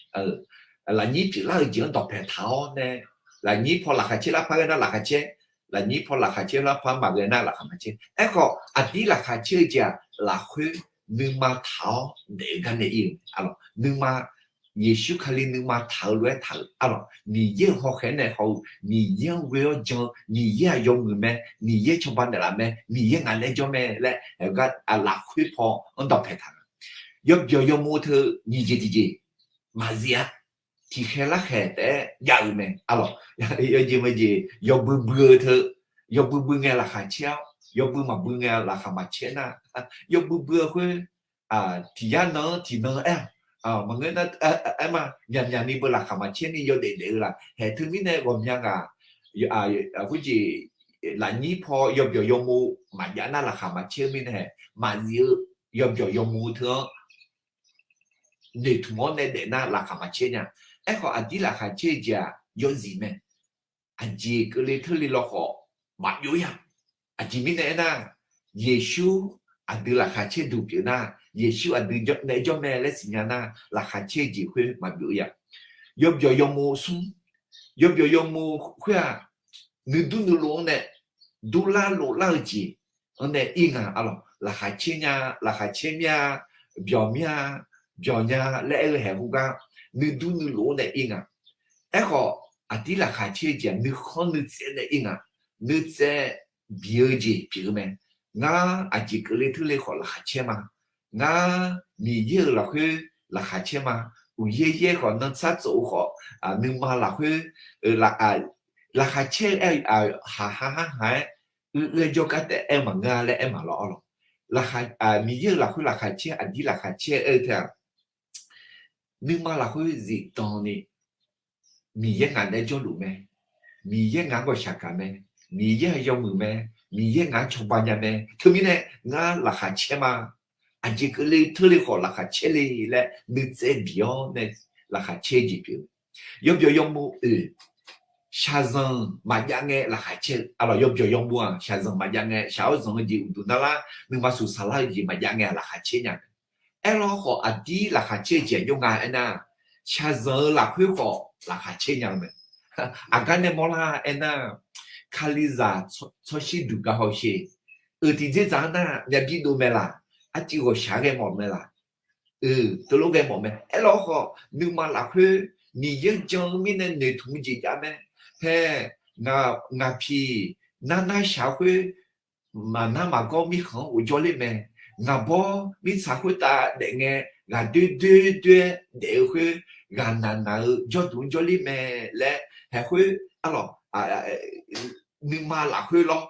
Lafnyir pyeuflar-eu jeq-anr dawqpae taq-awr nae, lafnyir paw laqkhaq caer lar par ghae nar laqkhaq caer, Lafnyir paw laqkhaq caer lar par maqghae nar laqkhaq maqcaer. Aerkhawf aqdir laqkhaq caer-eu jeq-aq, lafkhoer nuima taq-awr daef-eu gar nae ir-eu, nuima, Yeqsur Kali nuima taq-eu lof-aer taq-euq arlawq, Miqyaer-euq hawkhaeq nae haw-eu, Miqyaer-anr ghoe-awr jan-eu, Miqyaer-aq yawmuiq mae, Miqyaer cawba naeqlaf mae, Miqyaer ngaq naeq-aer jawr mae laer, lafkhoer paw-anr dawqpae taq-eu. Yawbyawq yawmuiq teu nyiq jeq tiqjeq maqzif-a. Tiqkhaeq larkhaeq taef-aer jav-eu mae arlawq. Yawjeq maqjeq yawbui bui-eu teu, yawbui bui ngae laqkhaq caer-awr, yawbui maqbui ngae laqkhaq maqcaer nar, yawbui bui-eu khoer tiq yar nan-anr tiq nan aer-aq, maqngeur nar, aer ma, myaqmyaq ni beu laqkhaq maqcaer ni yawdaef daef-eu laf. Haeq teumirnae ghawqmya ghaq, khoerjeq, lafnyir paw yawbyawq yawmuiq maqjav nar laqkhaq maqcaer-eu mirnae haeq maqzif-eu, yawbyawq yawmuiq teu-anr noeqtmq-awr nae daef nar laqkhaq maqcaer nya. Aerkhawf aqdir laqkhaq caer-eu jeq-aq yawzif mae. Aqjeq keuvle teurle lawkhawf maqbyov-ir-a. Aqjeq mirnae aernar, Yeqsur aqdui laqkhaq caer duq pyeuf nar, Yeqsur aqdui naeq-aer jawr mae laer siqnya nar, laqkhaq caer-eu jeq khoer maqbyov-ir ya. Yawbyawq yawmuiq smr, yawbyawq yawmuiq khoer-aq, nuidur nuilov-anr nae durlar loflar-eu jeq-anr nae ir nga arlawq. Laqkhaq caer nya, laqkhaq caer mir-a, byawq mir-a, byawq nya laer aer-eu haeq khoergar, nuidur nuilov-anr nae ir nga. Aerkhawf aqdir laqkhaq caer-eu jeq-aq nuikhanr nuitsaev nae ir nga. Nuitsaev biq-eu jeq pyeuf-eu mae. Ngar aqjeq keuvle teurle khawf laqkhaq caer ma. Ngar Miqyaer-euq lafkhoer laqkhaq caer ma. Uqyaer yaer khawf nantsar tsof-eu khawf, nuima lafkhoer laqkhaq caer-eu aer-eu haq ha har haq-aer, uir uir-aer jawrgar taef aer-eu maqngeur-a laer aer ma lawr arlawq. Miqyaer-euq lafkhoer laqkhaq caer, aqdir laqkhaq caer aer-eu teu-aq, nuima lafkhoer zifdan ni, Miqyaer ngaq naeq-aer jawrluf mae, Miqyaer ngaq-anr ghawqshaq gaq mae, Miqyaer-aq yawmuiq mae, Miqyaer ngaq-anr cawba nya mae. Teumirnae ngar laqkhaq caer ma. Aqjeq keuvle teurle khawf laqkhaq caer le laer nuitsaev biq-awr nae laqkhaq caer-eu jeq pyeuf. Yawbyawq yawmuiq oeq, shaqzanq maqjav ngae laqkhaq caer-eu arlawq. Yawbyawq yawmuiq-aq shaqzanq maqjav ngae, shaq-awr zanq-eu jeq uqduq narlar, nuima suqsaq lar-eu jeq maqjav ngae laqkhaq caer nya. Aerlawr khawf aqdir laqkhaq caer-eu jeq-aq jawr nga aernar, shaqzanq-eu lafkhoer khawf laqkhaq caer nya-eu mae. Aqgar nae mawrlar aernar, Kalizaq tsawrshir duq gar hawsher. Euq tiqdzer dzaq-anr nar myavbi dov mae laq, arcuiv ghawqshaq ghae mawf mae laq, teulof ghae mawf mae. Aerlawr khawf nuima lafkhoer Miqyaer jan-eu mirnae noeqtmq-eu jeq jav mae. Hae, ngaq piq nar nar shaq khoer maqnar maqgawr mirkhanq-anr ghofjawr ler mae. Ngaqbawr mirtsaq khoertav daef ngae, ghaqdoer doer doer-aer daef-eu khoer, ghaqnaq naq-eu jawrduq-anr jawrler mae laer, haeq khoer arlawq, nuima lafkhoer lawr,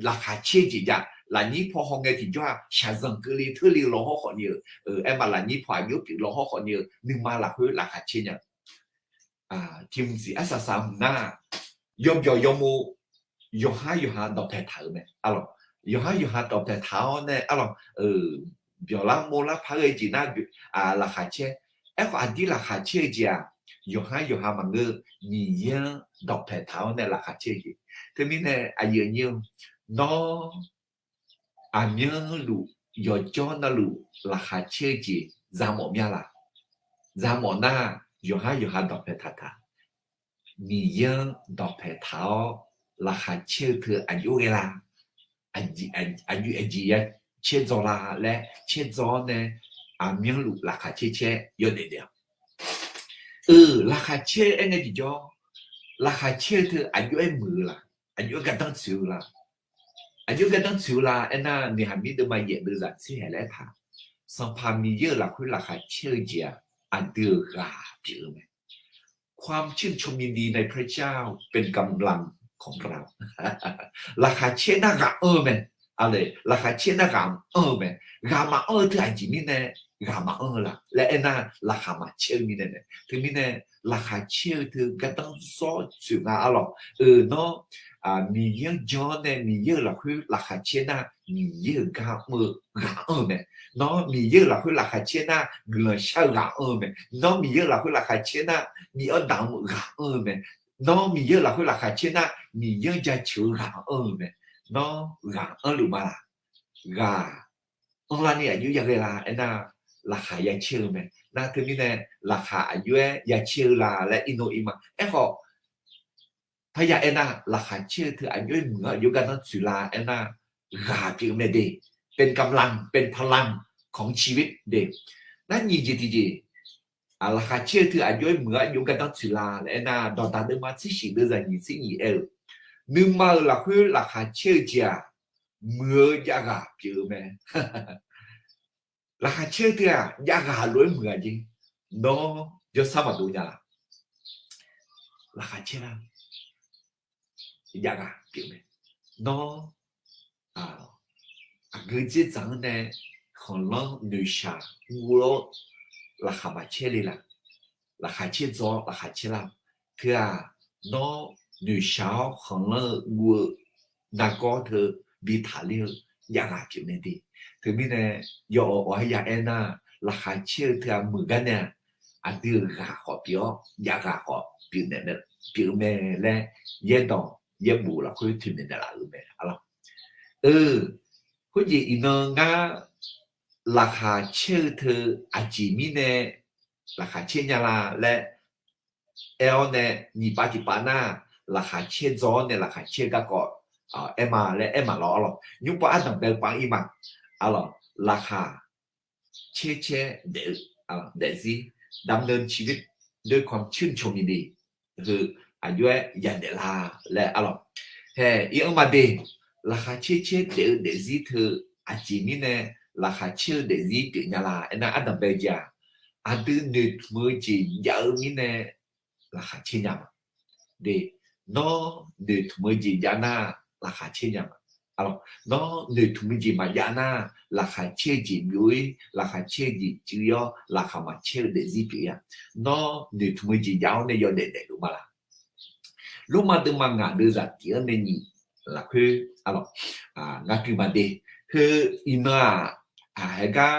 laqkhaq caer-eu jeq jav. Lafnyir paw hawngae tiqjawr-aq shaqzanq keuvle teurle-eu law hawr khawf ni-euq, aer ma lafnyir paw aqjox pyeuf law hawr khawf ni-euq nuima lafkhoer laqkhaq caer nya. Tiqmqsiq arsaq saq hmq nar, yawbyawq yawmuiq yawqhar yawqha dawqpae taq-euq mae arlawq. Yawqhar yawqha dawqpae taq-awr nae arlawq, byawq lar mov lar par ghae jeq nar laqkhaq caer. Aerkhawf aqdir laqkhaq caer-eu jeq-aq, yawqhar yawqha maqngeur, Miqyaer-anr dawqpae taq-awr nae laqkhaq caer-eu jeq. Teumirnae aqyuif aqnyir-eu, nawr aqmyanluf yawqjawr navluf laqkhaq caer-eu jeq za mawf mya laq? Za mawf nar, yawqhar yawqha dawqpae taq taq. Miqyaer-anr dawqpae taq-awr laqkhaq caer-eu teu aqjox ghae la? Aqjeq aqjeq ya caerdzaw la laer caerdzaw-awr nae, aqmyanluf laqkhaq caer caer yawdaef daef-awq. Laqkhaq caer aer ngae tiqjawr, laqkhaq caer-eu teu aqjox-aer muiq-eu la? Aqjox-aer gardanr tsoeq-eu la? Aqjox-aer gardanr tsoeq-eu la aernar, noeqhaq mir deuvma yaef deuvzaq tser haeq laer aertaq, Sanqpaq Miqyaer-euq lafkhoer laqkhaq caer-eu jeq-aq, aqdui-euq ghaq pyeuf-eu mae. ความชื่นชมยินดีในพระเจ้าเป็นกำลังของเรา Laqkhaq caer nar ghaq anr-eu mae. Laqkhaq caer nar ghaq anr-eu mae. Ghaq maqanr-eu teu aqjeq mirnae ghaq maqanr-eu la laer aernar, laqkhaq maqcaer-eu mirnae mae. Teumirnae laqkhaq caer-eu teu gardanr zawr tsoeq nga arlawq. Nawr Miqyaer-anr jan-awr nae Miqyaer-euq lafkhoer laqkhaq caer nar, Miqyaer-euq gar mr-eu ghaq anr-eu mae. Nawr Miqyaer-euq lafkhoer laqkhaq caer nar, guiqlanq shar-eu ghaq anr-eu mae. Nawr Miqyaer-euq lafkhoer laqkhaq caer nar, bi-awr damq-eu ghaq anr-eu mae. Nawr Miqyaer-euq lafkhoer laqkhaq caer nar, Miqyaer-anr jaceuq-eu ghaq anr-eu mae. Nawr ghaq anrluf ma laq? Ghaq anrlar ni aqjox yaghae la aernar, laqkhaq ya caer-eu mae. Nar teumirnae laqkhaq aqjox-aer ya caer-eu la laer irnov ir ma. Aerkhawf Parya aernar, laqkhaq caer-eu teu aqjox-aer muiq-anr aqjox gardanr tsoeq la aernar, ghaq pyeuf-eu mae de. เป็นกำลัง เป็นพลังของชีวิต de. Nar nyiq jeq tiqjeq, laqkhaq caer-eu teu aqjox-aer muiq-anr aqjox gardanr tsoeq la laer aernar, dawqdaq deuvma tser shif deuvzaq nyiq tser nyiq aer-eu, nuima-euq lafkhoer laqkhaq caer-eu jeq-aq, muiq-eu jav ghaq pyeuf-eu mae. Laqkhaq caer-eu teu-aq jav ghaq lof-aer muiq-a jeq. Nawr jawrsar maqdov nya la? Laqkhaq caer lar, jav ghaq pyeuf mae. Nawr aqgeu dzerdzaq-anr nae khanqlanr noeqshaq guv-awr laqkhaq maqcaer le laf? Laqkhaq caer dzaw-awr laqkhaq caer lar? Teu-aq, nawr noeqshaq-awr khanqlanr-eu guv-eu nargawr teu bi taqler-eu jav ghaq pyeuf mae de. Teumirnae, yawawq awq-aer ya aernar, laqkhaq caer-eu teu-aq muiq gar nae-aq, aqdui-euq ghaq khawf pyeuf-awr jav ghaq khawf pyeuf naeq, pyeuf-eu mae laer yaerdawq yaerbof lafkhoer toeqnaeq naeqlaf-euq mae. Arlawr, khoerjeq iqnan ngar laqkhaq caer-eu teu aqjeq mirnae laqkhaq caer nya la laer aer-awr nae, nyiq pav tiq pav nar, laqkhaq caer dzaw-awr nae laqkhaq caer-eu garkawv aer ma laer aer ma lawr. Arlawr, nymr pav ardanq bae pav-anr ir ma. Arlawr, laqkhaq caer caer daef-eu, daefzir, ดำเนินชีวิตด้วยความชื่นชมยินดี heu aqjox-aer yadaef la laer arlawr. Hae, iq-anr ma de, laqkhaq caer caer daef-eu daefzir teu aqjeq mirnae laqkhaq caer-eu daefzir pyeuf nya la aernar, ardanq bae-eu jeq-aq, aqdui noeqtmq-eu jeq jav-eu mirnae laqkhaq caer nya ma. De, nawr noeqtmq-eu jeq jav nar, laqkhaq caer nya ma. Nawr noeqtmq-eu jeq maqjav nar, laqkhaq caer-eu jeq byov-ir, laqkhaq caer-eu jeq cuiv-ir-awr, laqkhaq maqcaer-eu daefzir pyeuf-ir-a. Nawr noeqtmq-eu jeq jav-awr nae yawdaef daefluf ma laq? Lormav deuvma ngaq deuvzaq tiq-anr nae nyiq lafkhoer, arlawr, ngar gui ma de. Heu iqnan-aq, haegar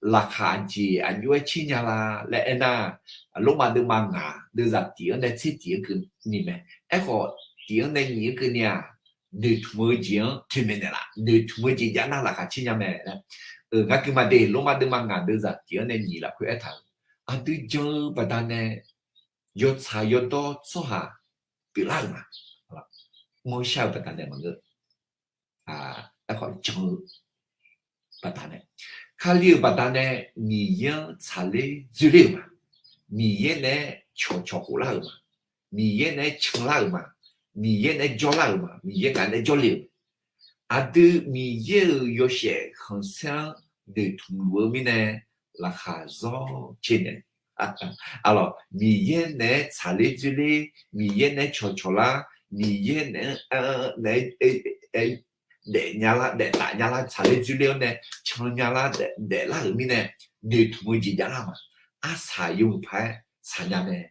laqkhaq jeq aqjox-aer caer nya la laer aernar, Lormav deuvma ngaq deuvzaq tiq-anr nae tser tiq-anr keuvni mae. Aerkhawf, tiq-anr nae nyiq-anr keuvni-aq, noeqtmq-eu jeq-anr toeqmaeq naeqlaf, noeqtmq-eu jeq jav nar laqkhaq caer nya mae laer. Ngar gui ma de, Lormav deuvma ngaq deuvzaq tiq-anr nae nyiq lafkhoer aertaq-euq, aqdui jan-eu baqdanae yawtsaq yawdawr tsawrhaq pyeuflar-euq ma. Mawrshar-eu baqdanae maqngeur. Aerkhawf jan-eu baqdanae, Kali-euq baqdanae Miqyaer-anr tsaqler dzoerler-euq ma. Miqyaer naeq-aer cawqcawq khoflar-euq ma. Miqyaer naeq-aer canlar-euq ma. Miqyaer naeq-aer jawrlar-euq ma. Miqyaer ngaq naeq-aer jawrle-euq. Aqdui Miqyaer-euq yawshaef khanqsaer-anr noeqtmq luf-eu mirnae, laqkhaq zawr caer naeq. Arlawr, Miqyaer naeq-aer tsaqler dzoerler, Miqyaer naeq-aer cawqcawq lar, Miqyaer naeq-aer, naeq-aer daef nya lar, daeftaf nya lar, tsaqler dzoerler-awr nae can nya lar, daeflar-euq mirnae, noeqtmq-eu jeq javlar ma. Arsaq yawmuiq paq-aer saqnya mae.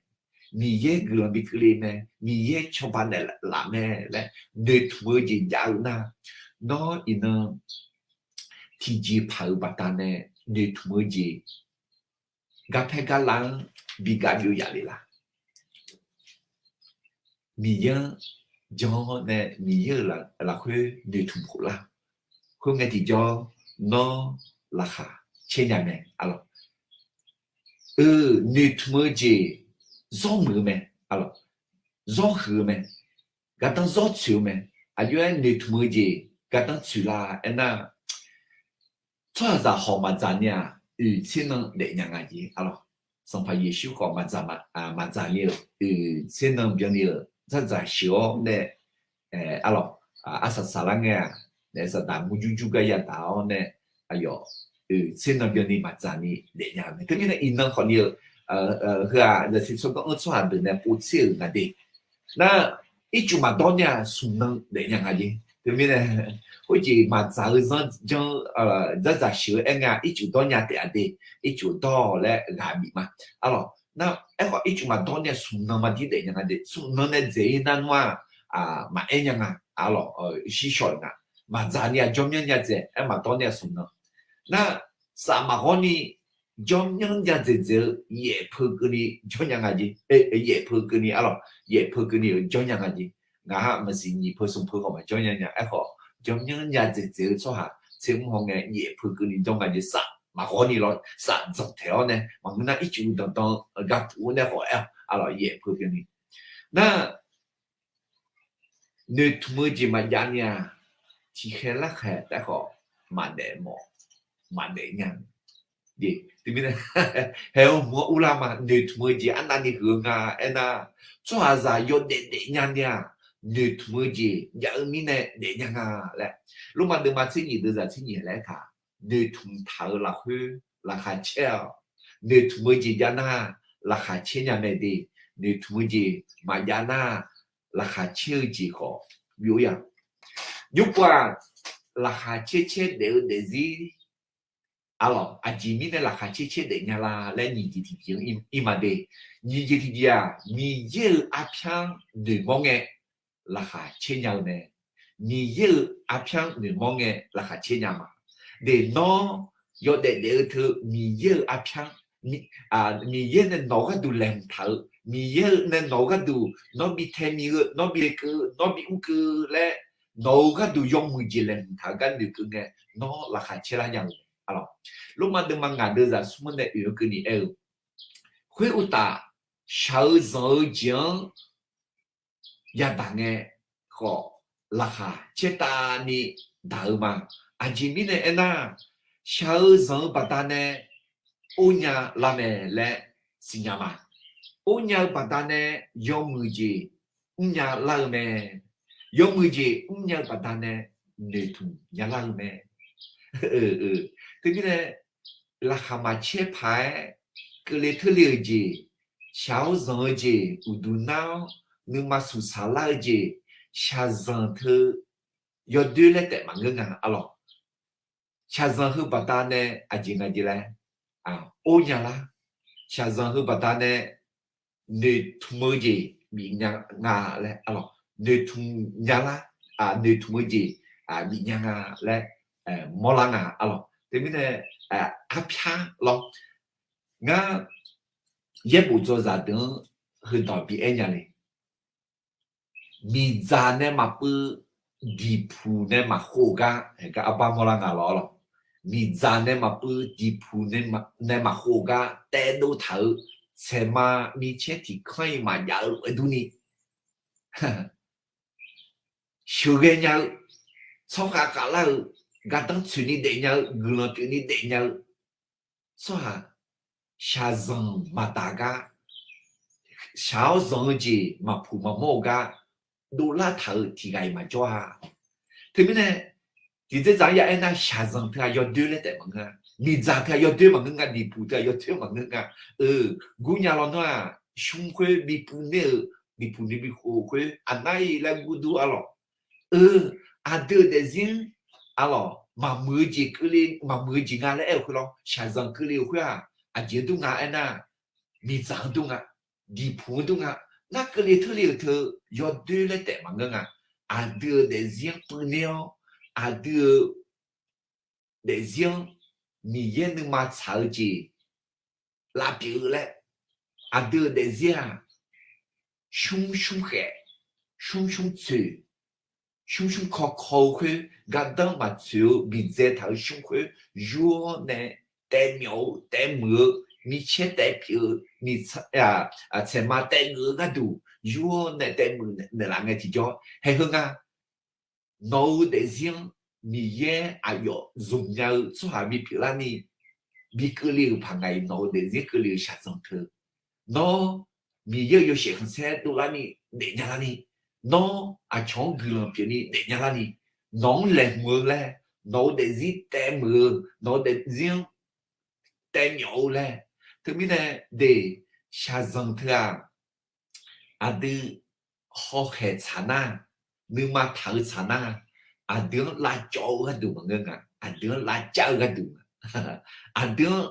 Miqyaer guiqlanq bi keuvle mae. Miqyaer cawba naeqlaf mae laer noeqtmq-eu jeq jav-eu nar, nawr iqnan tiqjeqpaq-euq baqdanae noeqtmq-eu jeq garpaer garlav-anr bi gav byov yaf le laf? Miqyaer-anr jan-awr nae Miqyaer-euq lafkhoer noeqtmq khoflar. Khoerngae tiqjawr nawr laqkhaq caer nya mae. Arlawr, noeqtmq-eu jeq zawr muiq-eu mae. Arlawr, zawr huiq-eu mae. Gardanr zawr tsoeq-eu mae. Aqjox-aer noeqtmq-eu jeq gardanr tsoeq la aernar, tsawrhaqzaq khawf maqdzaq ni-aq, oeq tser nan daefnya nga jeq. Arlawr, Sanqpaq Yeqsur khawf maqdzaq, maqdzaq ni-euq oeq tser nan byanni-euq dzardzaq sheuq-awr nae, arlawr, arsaq saqlar ngae-aq, naef saqdaq murjur jur gar yadaq-awr nae, aqyawf oeq tser nan byanni maqdzaq ni daefnya-eu mae. Teumirnae iqnan khawfni-eu, heu-aq zaqsiq tsawrganr-anr tsawrhaq deuq nae povtser-euq nga de. Nar, ircuf maqdawr nya smq nan daefnya nga jeq. Teumirnae, khoerjeq maqdzaq-eu zanr janr-eu, dzardzaq sheuq-eu aer ngae-aq, ircuf dawr nya taef-a de. Ircuf dawr-awq laer ghaq bif ma. Arlawr, nar, aerkhawf ircuf maqdawr nya smq nan maqdir daefnya nga de. Smq nan nae dzaeq-ir nar nmr-aq, maqaer nya nga. Arlawr, shir shaw-euq nga. Maqdzaq ni-aq jawrmyanr nya dzaeq, aer maqdawr ni-aq smq nan. Nar, saf maqghawr ni jawrmyanr nya dzaeq dzaeq-eu yaef peu keuvni jawr nya nga jeq. Yaef peu keuvni, arlawr, yaef peu keuvni-euq jawr nya nga jeq. Ngaq-aq maqsiq nyiq peu smq peu khawf maqjawr nya nya. Aerkhawf, jawrmyanr nya dzaeq dzaeq-eu tsawrhaq tser mr haw ngae, yaef peu keuvni jawr nga jeq. Saf maqghawr ni lawr, saf dzanq taeq-awr nae maqngeur nar, ircuf danqdan-eu gar puf-awr nae khawf aer-awq. Arlawr, yaef peu keuvni. Nar, noeqtmq-eu jeq maqjav ni-aq, tiqkhaeq larkhaeq taef khawf maqdaef mawf, maqdaef nya. Jeq teumirnae, haeq-eu hmq-anr urlar ma, noeqtmq-eu jeq arnavni huiq-eu nga aernar, tsawrhaqzaq yawdaef daef nya ni-aq, noeqtmq-eu jeq jav-eu mirnae daef nya nga laer, Lormav deuvma tser nyiq deuvzaq tser nyiq laer taq, noeqtmq taq-eu lafkhoer laqkhaq caer-awq. Noeqtmq-eu jeq jav nar, laqkhaq caer nya mae de. Noeqtmq-eu jeq maqjav nar, laqkhaq caer-eu jeq khawf byov-ir-a. Nymrpov-aq, laqkhaq caer caer daef-eu daefzir, arlawq, aqjeq mirnae laqkhaq caer caer daef nya la laer nyiq jeq tiqjeq-anr ir ma de. Nyiq jeq tiqjeq-aq, Miqyaer-euq arpyar-anr noeqmawr ngae laqkhaq caer nya-eu mae. Miqyaer-euq arpyar-anr noeqmawr ngae laqkhaq caer nya ma. De nawr yawdaef daef-eu teu Miqyaer-euq arpyar, Miqyaer nae nawq-eu gharduq laeqhmq taq-eu, Miqyaer-eu nae nawq-eu gharduq nawr bi tae mi-eu, nawr bi lekeuv-eu, nawr bi mrkeuv-eu laer, nawq-eu gharduq yawmuiq jeq laeqhmq taq-eu gar noeqkeuv ngae, nawr laqkhaq caer lar nya-eu. Lormav deuvma ngaq deuvzaq smr-anr nae oeq-anr keuvni aer-eu, khoeruqtaf, shaq-eu zanq-eu jeq-anr yadaq ngae khawf, laqkhaq caertavni daq-eu ma. Aqjeq mirnae aernar, shaq-eu zanq-eu baqdanae or nya lar mae laer siqnya ma. Or nya-eu baqdanae yawmuiq jeq mrnya lar-eu mae. Yawmuiq jeq mrnya-eu baqdanae noeqtmq nya lar-eu mae. Teumirnae, laqkhaq maqcaer paq-aer keuvle teurle-euq jeq, shaq-awr zanq-eu jeq, uqduq nar-awr nuima suqsaq lar-eu jeq, shaqzanq teu yawdoer laer taef maqngeur nga, arlawq. Shaqzanq heu baqdanae aqjeq nga jeq laer or nya lar. Shaqzanq heu baqdanae noeqtmq-eu jeq bif nya nga laer, arlawq, noeqtmq nya lar, noeqtmq-eu jeq bif nya nga laer mawrlar nga, arlawq. Teumirnae, arpyar lawr, ngar yaerbof dzaw zaqdeuq-anr heudawq bi aer nya le. Miqdzaq nae maqpuiv, diqpuq nae maqkhov-eu gar, gar arbar mawrlar nga lawr, arlawq. Miqdzaq nae maqpuiv, diqpuq nae maqkhov-eu gar taedov taq-euq tsaeqma micaer tiq kanr-iq maqjav-eu lof-aer durni, sheuqghae nya-eu, tsawrkhav khavlar-eu, gardanr tsoeqni daef nya-eu, guiqlanq pyeufni daef nya-eu tsawrhaq, shaqzanq maqdaq gar, shaq-awr zanq-eu jeq maqpuq maqmawr-eu gar dovlar taq-euq tiq ghaq-iq maqjawr-a. Teumirnae, tiqdzer dzaq-anr ya aernar, shaqzanq teu-aq yawdoer laer taef maqngeur-a. Miqdzaq teu-aq yawdoer maqngeur nga, diqpuq teu-aq yawdoer maqngeur nga. Eu, gurnya lawnmr-aq, shmr khoer bi puiv ner-eu, diqpuq ni bi khof khoer aqnar-iq laer gurdur, arlawq. Eu, aqdui-euq daefzir-anr, arlawq, maqmuiq-eu jeq keuvle, maqmuiq-eu jeq nga laer aer-eu khoer lawr, shaqzanq keuvle-euq khoer-aq, aqjeq-anr dur nga aernar, miqdzaq-anr dur nga, diqpuq-anr dur nga. Nar keuvle teurle-euq teu yawdoer laer taef maqngeur nga. Aqdui-euq daefzir-anr puiv ner-awr, aqdui-euq daefzir-anr Miqyaer nuima tsaq-eu jeq lavpyeuf-eu laer, aqdui-euq daefzir-aq, shmr shmr khaef, shmr shmr tsoeq, shmr shmr kawkaw-eu khoer, gardanr maqtsoeq-eu bidzae taq-eu shmr khoer, yur-awr nae taevmyawf-eu taevmuiq-eu, micaer taevpyeuf-eu, tsaeqma taevgeuf-eu gharduq yur-awr nae taevmuiq naeqlaf ngae tiqjawr haeq heu nga. Nawq-euq daefzir-anr Miqyaer aqyawf zmq nya-eu tsawrhaq bipyeuf larni, bi keuvle-euq paq ngaq-iq nawq-euq daefzir keuvle-euq shaqzanq teu. Nawr Miqyaer-euq yawshaef khanqsaer dovlarni daefnya larni, nawr aqcawq-anr guiqlanq pyeufni daefnya larni, nawq-anr laeqhmq-eu laer, nawq-euq daefzir taevmuiq-eu, nawq-euq daefzir-anr taevmyawf-eu laer. Teumirnae de, shaqzanq teu-aq, aqdui hawkhaeq tsaq nar, nuima taq-eu tsaq nar, aqdui-anr lavcawv-eu gharduq maqngeur nga, aqdui-anr lavcav-eu gharduq nga, aqdui-anr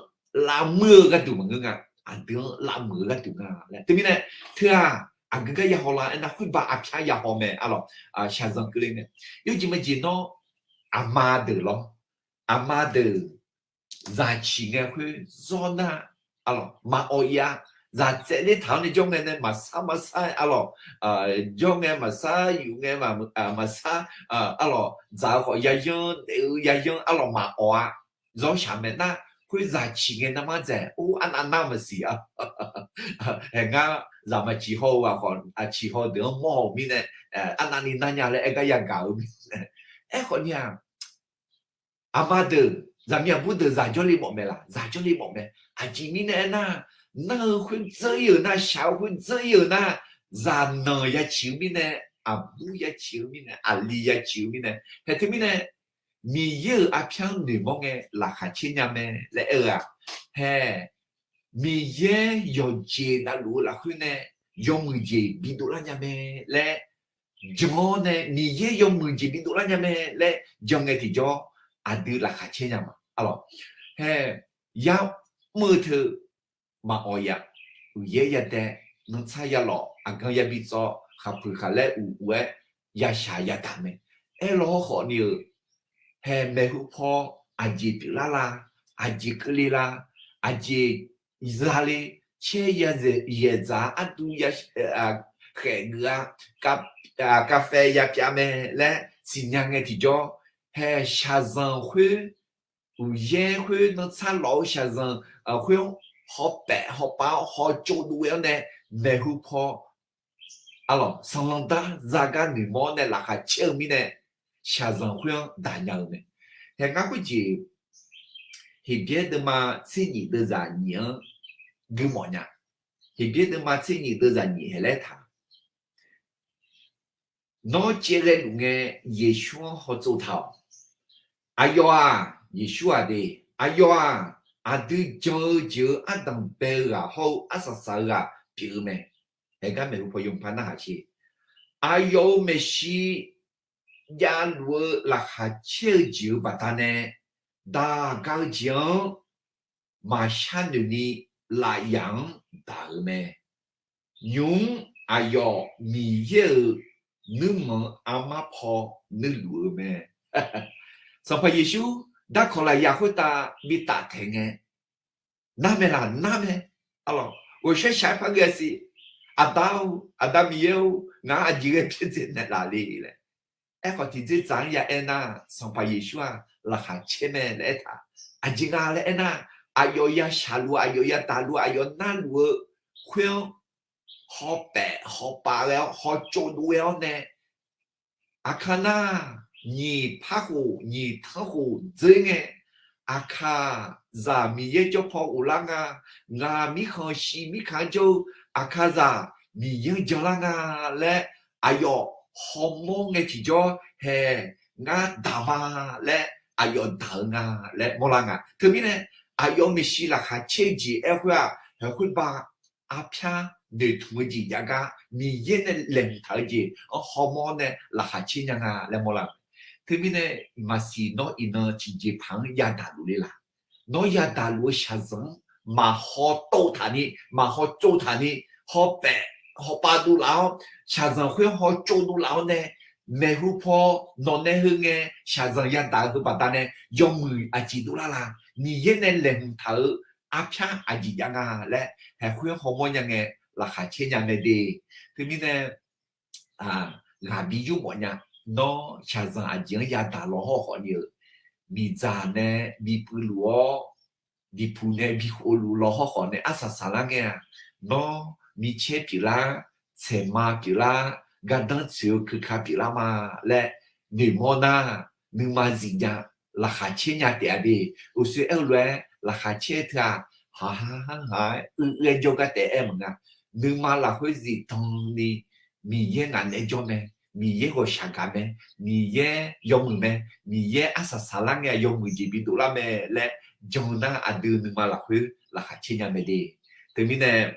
lavmuir-eu gharduq maqngeur nga, aqdui-anr lavmuiq-eu gharduq nga laer. Teumirnae, teu-aq, aqgeu gar yahaw la aernar, khoerbav arpyar yahaw mae, arlawq, shaqzanq keuvle ngae. Yawjeq majeq nawr, aqma deuq lawr, aqma deuq zaq ciq ngae khoer zawr nar, arlawq, maqawq ir-a. Zaq tsaevler taq-awr nae jawr ngae nae maqsar maqsar, arlawq, jawr ngae maqsar, yuf ngae maqsar, arlawq, dzaq-eu khawf yayanr, daef-eu yayanr, arlawq, maqawq-a. Zawr shaq mae nar, khoer zaq ciq ngae narmar dzaeq, or, arnav nar maqsiq-a. Hae ngar zaqmar ciqhaw-eu ghaq khawf, ciqhaw deuq-anr mawr-euq mirnae, arnavni nar nya laer aer gar yagaq-eu mirnae. Aerkhawf ni-aq, aqma deuq, zaqmiq aqbur deuq zaq jawrle mawf mae laq? Zaq jawrle mawf mae. Aqjeq mirnae aernar, nar-eu khoer dzeur ir-euq nar, shaq-eu khoer dzeur ir-euq nar, zaqnanq ya ciq-eu mirnae, aqbur ya ciq-eu mirnae, aqli ya ciq-eu mirnae, hae teumirnae, Miqyaer-euq arpyar-anr noeqmawr ngae laqkhaq caer nya mae laer aer-eu-aq, hae, Miqyaer yawqjeq navluf-eu lafkhoer nae yawmuiq jeq bidov lar nya mae laer jan-awr nae, Miqyaer yawmuiq jeq bidov lar nya mae laer jan ngae tiqjawr, aqdui laqkhaq caer nya ma. Arlawq, hae, yamr-eu teu maqawq yaf, uqyaer yadae, nantsar yalawf, aqgan yabi tsawv, khaqpuiq khaqlaer uq uq-aer yashaq yadaq mae. Aerlaw hawrkhawf ni-euq, hae, maeqhu paw aqjeq pyeuflar la, aqjeq keuvle la, aqjeq zale, caer ya yaeqdzaq-a, arduv ya khaef geuf-a, kavfae ya pyav mae laer siqnya ngae tiqjawr, hae, shaqzanq khoer, uqyaer khoer, nantsar lawf-eu shaqzanq khoer-anr hawpaef hawpav-awr hawtsov dov ghae-awr nae, maeqhu paw, arlawq, sanqlanq dar zagar noeqmawr-awr nae laqkhaq caer-eu mirnae, shaqzanq khoer-anr daq nya-eu mae. Hae ngar khoerjeq, Heqbyaer deuvma tser nyif deuvzaq nyif-anr gui mawf nya. Heqbyaer deuvma tser nyif deuvzaq nyif hae laer taq Nawr caev ghae luf ngae, Yeqsur-anr hawtsov taq-awq. Aqyawf-aq, Yeqsur-aq de, aqyawf-aq, aqdui jan-eu jeq-euq ardanq bae-eu ghaq hawr-eu arsaq saq-eu ghaq pyeuf-eu mae. Haegar maeqhu paw yawmuiq par narhaq sher. Aqyawf-euq maeqshi javluf-eu laqkhaq caer-eu jeq-euq baqdanae, daq ga-eu jeq-anr maqshar noeq ni lafyaq-anr daq-euq mae. Nymq-mr aqyawf Miqyaer-euq nuirmanq-eu armar paw nuirluf-eu mae. Sanqpaq Yeqsur darkawq lafyaq khoertav bi taftaeq ngae, nar mae laq? Nar mae. Arlawq, ghawqshaq shaq-aer par ghae siq. Aqda-or, Aqda Miqyaer-or, ngaq-anr aqjeq ghae pyaerdzae naeqlaf le laer. Aerkhawf, tiqdzerdzaq-anr ya aernar, Sanqpaq Yeqsur-aq laqkhaq caer mae laer aertaq. Aqjeq nga laer aernar, aqyawf ya shaqluf-eu, aqyawf ya daqluf-eu, aqyawf narluf-eu khoer-anr hawpaef hawpav ghae-awr, hawtsov dov ghae-awr nae, aqkar nar, nyiq par khof nyiq tanr khof dzeur ngae, aqkaqzaq Miqyaer jawr paw ghoflar nga, ngaq mirkhanq shiq mirkhanq-anr jawr-eu aqkaqzaq Miqyaer-anr janlar nga laer aqyawf hawmawr ngae tiqjawr, hae, ngar daq ma laer aqyawf daq-eu nga laer mawrlar nga. Teumirnae, aqyawf maeqshi laqkhaq caer-eu jeq aer khoer-aq, haeq khoerbav arpyar noeqtmq-eu jeq jav gar Miqyaer nae laeqhmq taq-eu jeq-anr hawmawr nae laqkhaq caer nya nga laer mawrlar-eu. Teumirnae, maqsiq nawr iqnan tiqjeq paq-anr yadaq luf le laq? Nawr yadaq luf-eu shaqzanq-anr maqhaw tov taq ni, maqhaw tsov taq ni, hawpaef hawpav dovlaf-awr, shaqzanq khoer hawtsov dovlaf-awr nae, maeqhu paw nawq nae heu ngae shaqzanq yadaq-eu heu baqdanae yawmuiq aqjeq dovlar la? Miqyaer nae laeqhmq taq-euq arpyar aqjeq jav nga laer haeq khoer hawmawr nya ngae laqkhaq caer nya mae de. Teumirnae, ghaq bi yurmawf nya. Nawr shaqzanq aqjeq-anr yadaq law hawrkhawf ni-euq, miqdzaq nae bi puivluf-awr, diqpuq nae bi khovluf law hawrkhawf nae arsaq saqlar ngae-aq, nawr micaer pyeuflar, tsaeqma pyeuflar, gardanr tsoeq-eu keuka pyeuflar ma laer noeqmawr nar, nuima zifjav laqkhaq caer nya taef-a de. Uqshoe aer-eu lof-aer laqkhaq caer teu-aq, haq ha ha ha-aer uiqghae jawr gar taef-aer maqnga. Nuima lafkhoer zifdan ni Miqyaer ngaq naeq-aer jawr mae, Miqyaer ghawqshaq gaq mae, Miqyaer yawmuiq mae, Miqyaer arsaq saqlar ngae yawmuiq jeq bi dovlar mae laer jan nar, aqdui nuima lafkhoer laqkhaq caer nya mae de. Teumirnae,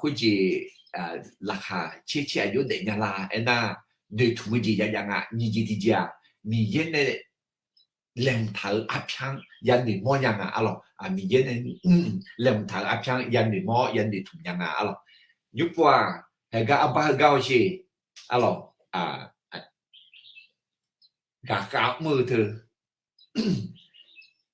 khoerjeq laqkhaq caer caer aqjox daef nya la aernar, noeqtmq-eu jeq jav jav nga. Nyiq jeq tiqjeq-aq, Miqyaer nae laeqhmq taq-euq arpyar-anr yanoeq mawr nya nga. Arlawq, Miqyaer nae laeqhmq taq-euq arpyar-anr yanoeq mawr yanoeq tmq nya nga. Arlawq, nymr pov-aq, haeqgar arbar heugar-awr sher. Arlawq, gaqkhav mr-eu teu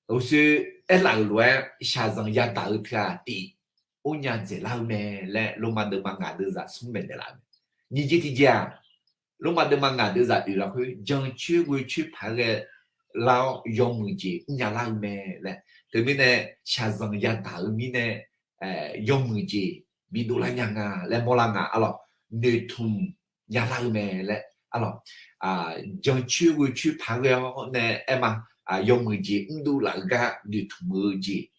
uqshoe aerlaf-euq lof-aer shaqzanq yadaq-eu teu-aq tif or nya dzaeqlar-eu mae laer Lormav deuvma ngaq deuvzaq smr maeqnaeq laf-eu mae. Nyiq jeq tiqjeq-aq, Lormav deuvma ngaq deuvzaq oeq lafkhoer jancoer ghoecoer paq-aer ghae lar-awr yawmuiq jeq mrnya lar-eu mae laer. Teumirnae shaqzanq yadaq-eu mirnae yawmuiq jeq bidov lar nya nga laer mawrlar nga arlawq. Noeqtmq nya lar-eu mae laer arlawq. Jancoer ghoecoer paq ghae-awr nae aer ma, yawmuiq jeq mrdov laf-eu gar noeqtmq-eu jeq,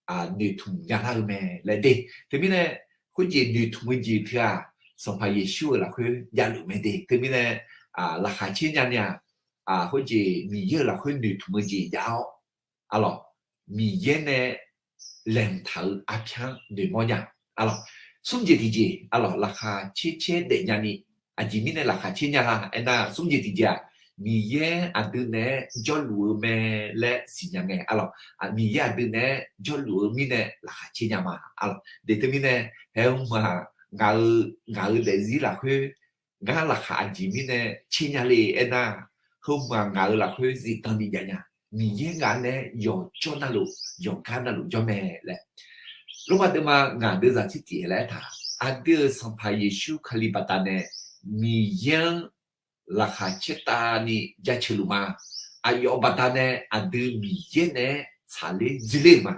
noeqtmq nya lar-eu mae laer de. Teumirnae khoerjeq noeqtmq-eu jeq teu-aq, Sanqpaq Yeqsur-euq lafkhoer javluf mae de. Teumirnae laqkhaq caer nya ni-aq, khoerjeq Miqyaer-euq lafkhoer noeqtmq-eu jeq jav-awr arlawq, Miqyaer nae laeqhmq taq-eu arpyar-anr noeqmawr nya arlawq. Smr jeq tiqjeq arlawq, laqkhaq caer caer daef nya ni, aqjeq mirnae laqkhaq caer nya la aernar, smr jeq tiqjeq-aq, Miqyaer aqdui naeq-aer jawrluf-eu mae laer siqnya ngae arlawq. Miqyaer aqdui naeq-aer jawrluf-eu mirnae laqkhaq caer nya ma arlawq. De teumirnae, haeq-eu ma, ngaq-eu, ngaq-eu daefzir lafkhoer ngar laqkhaq aqjeq mirnae caer nya le aernar, heu ma ngaq-eu lafkhoer zifdan ni jav nya. Miqyaer ngaq nae yawqjawr navluf, yawqgar navluf jawr mae laer. Lormav deuvma ngaq deuvzaq tser tiq laer aertaq, aqdui-euq Sanqpaq Yeqsur Kali baqdanae Miqyaer-anr laqkhaq caertavni jaceuq luf ma. Aqyawf baqdanae aqdui Miqyaer naeq-aer tsaqler dzoerler-euq ma.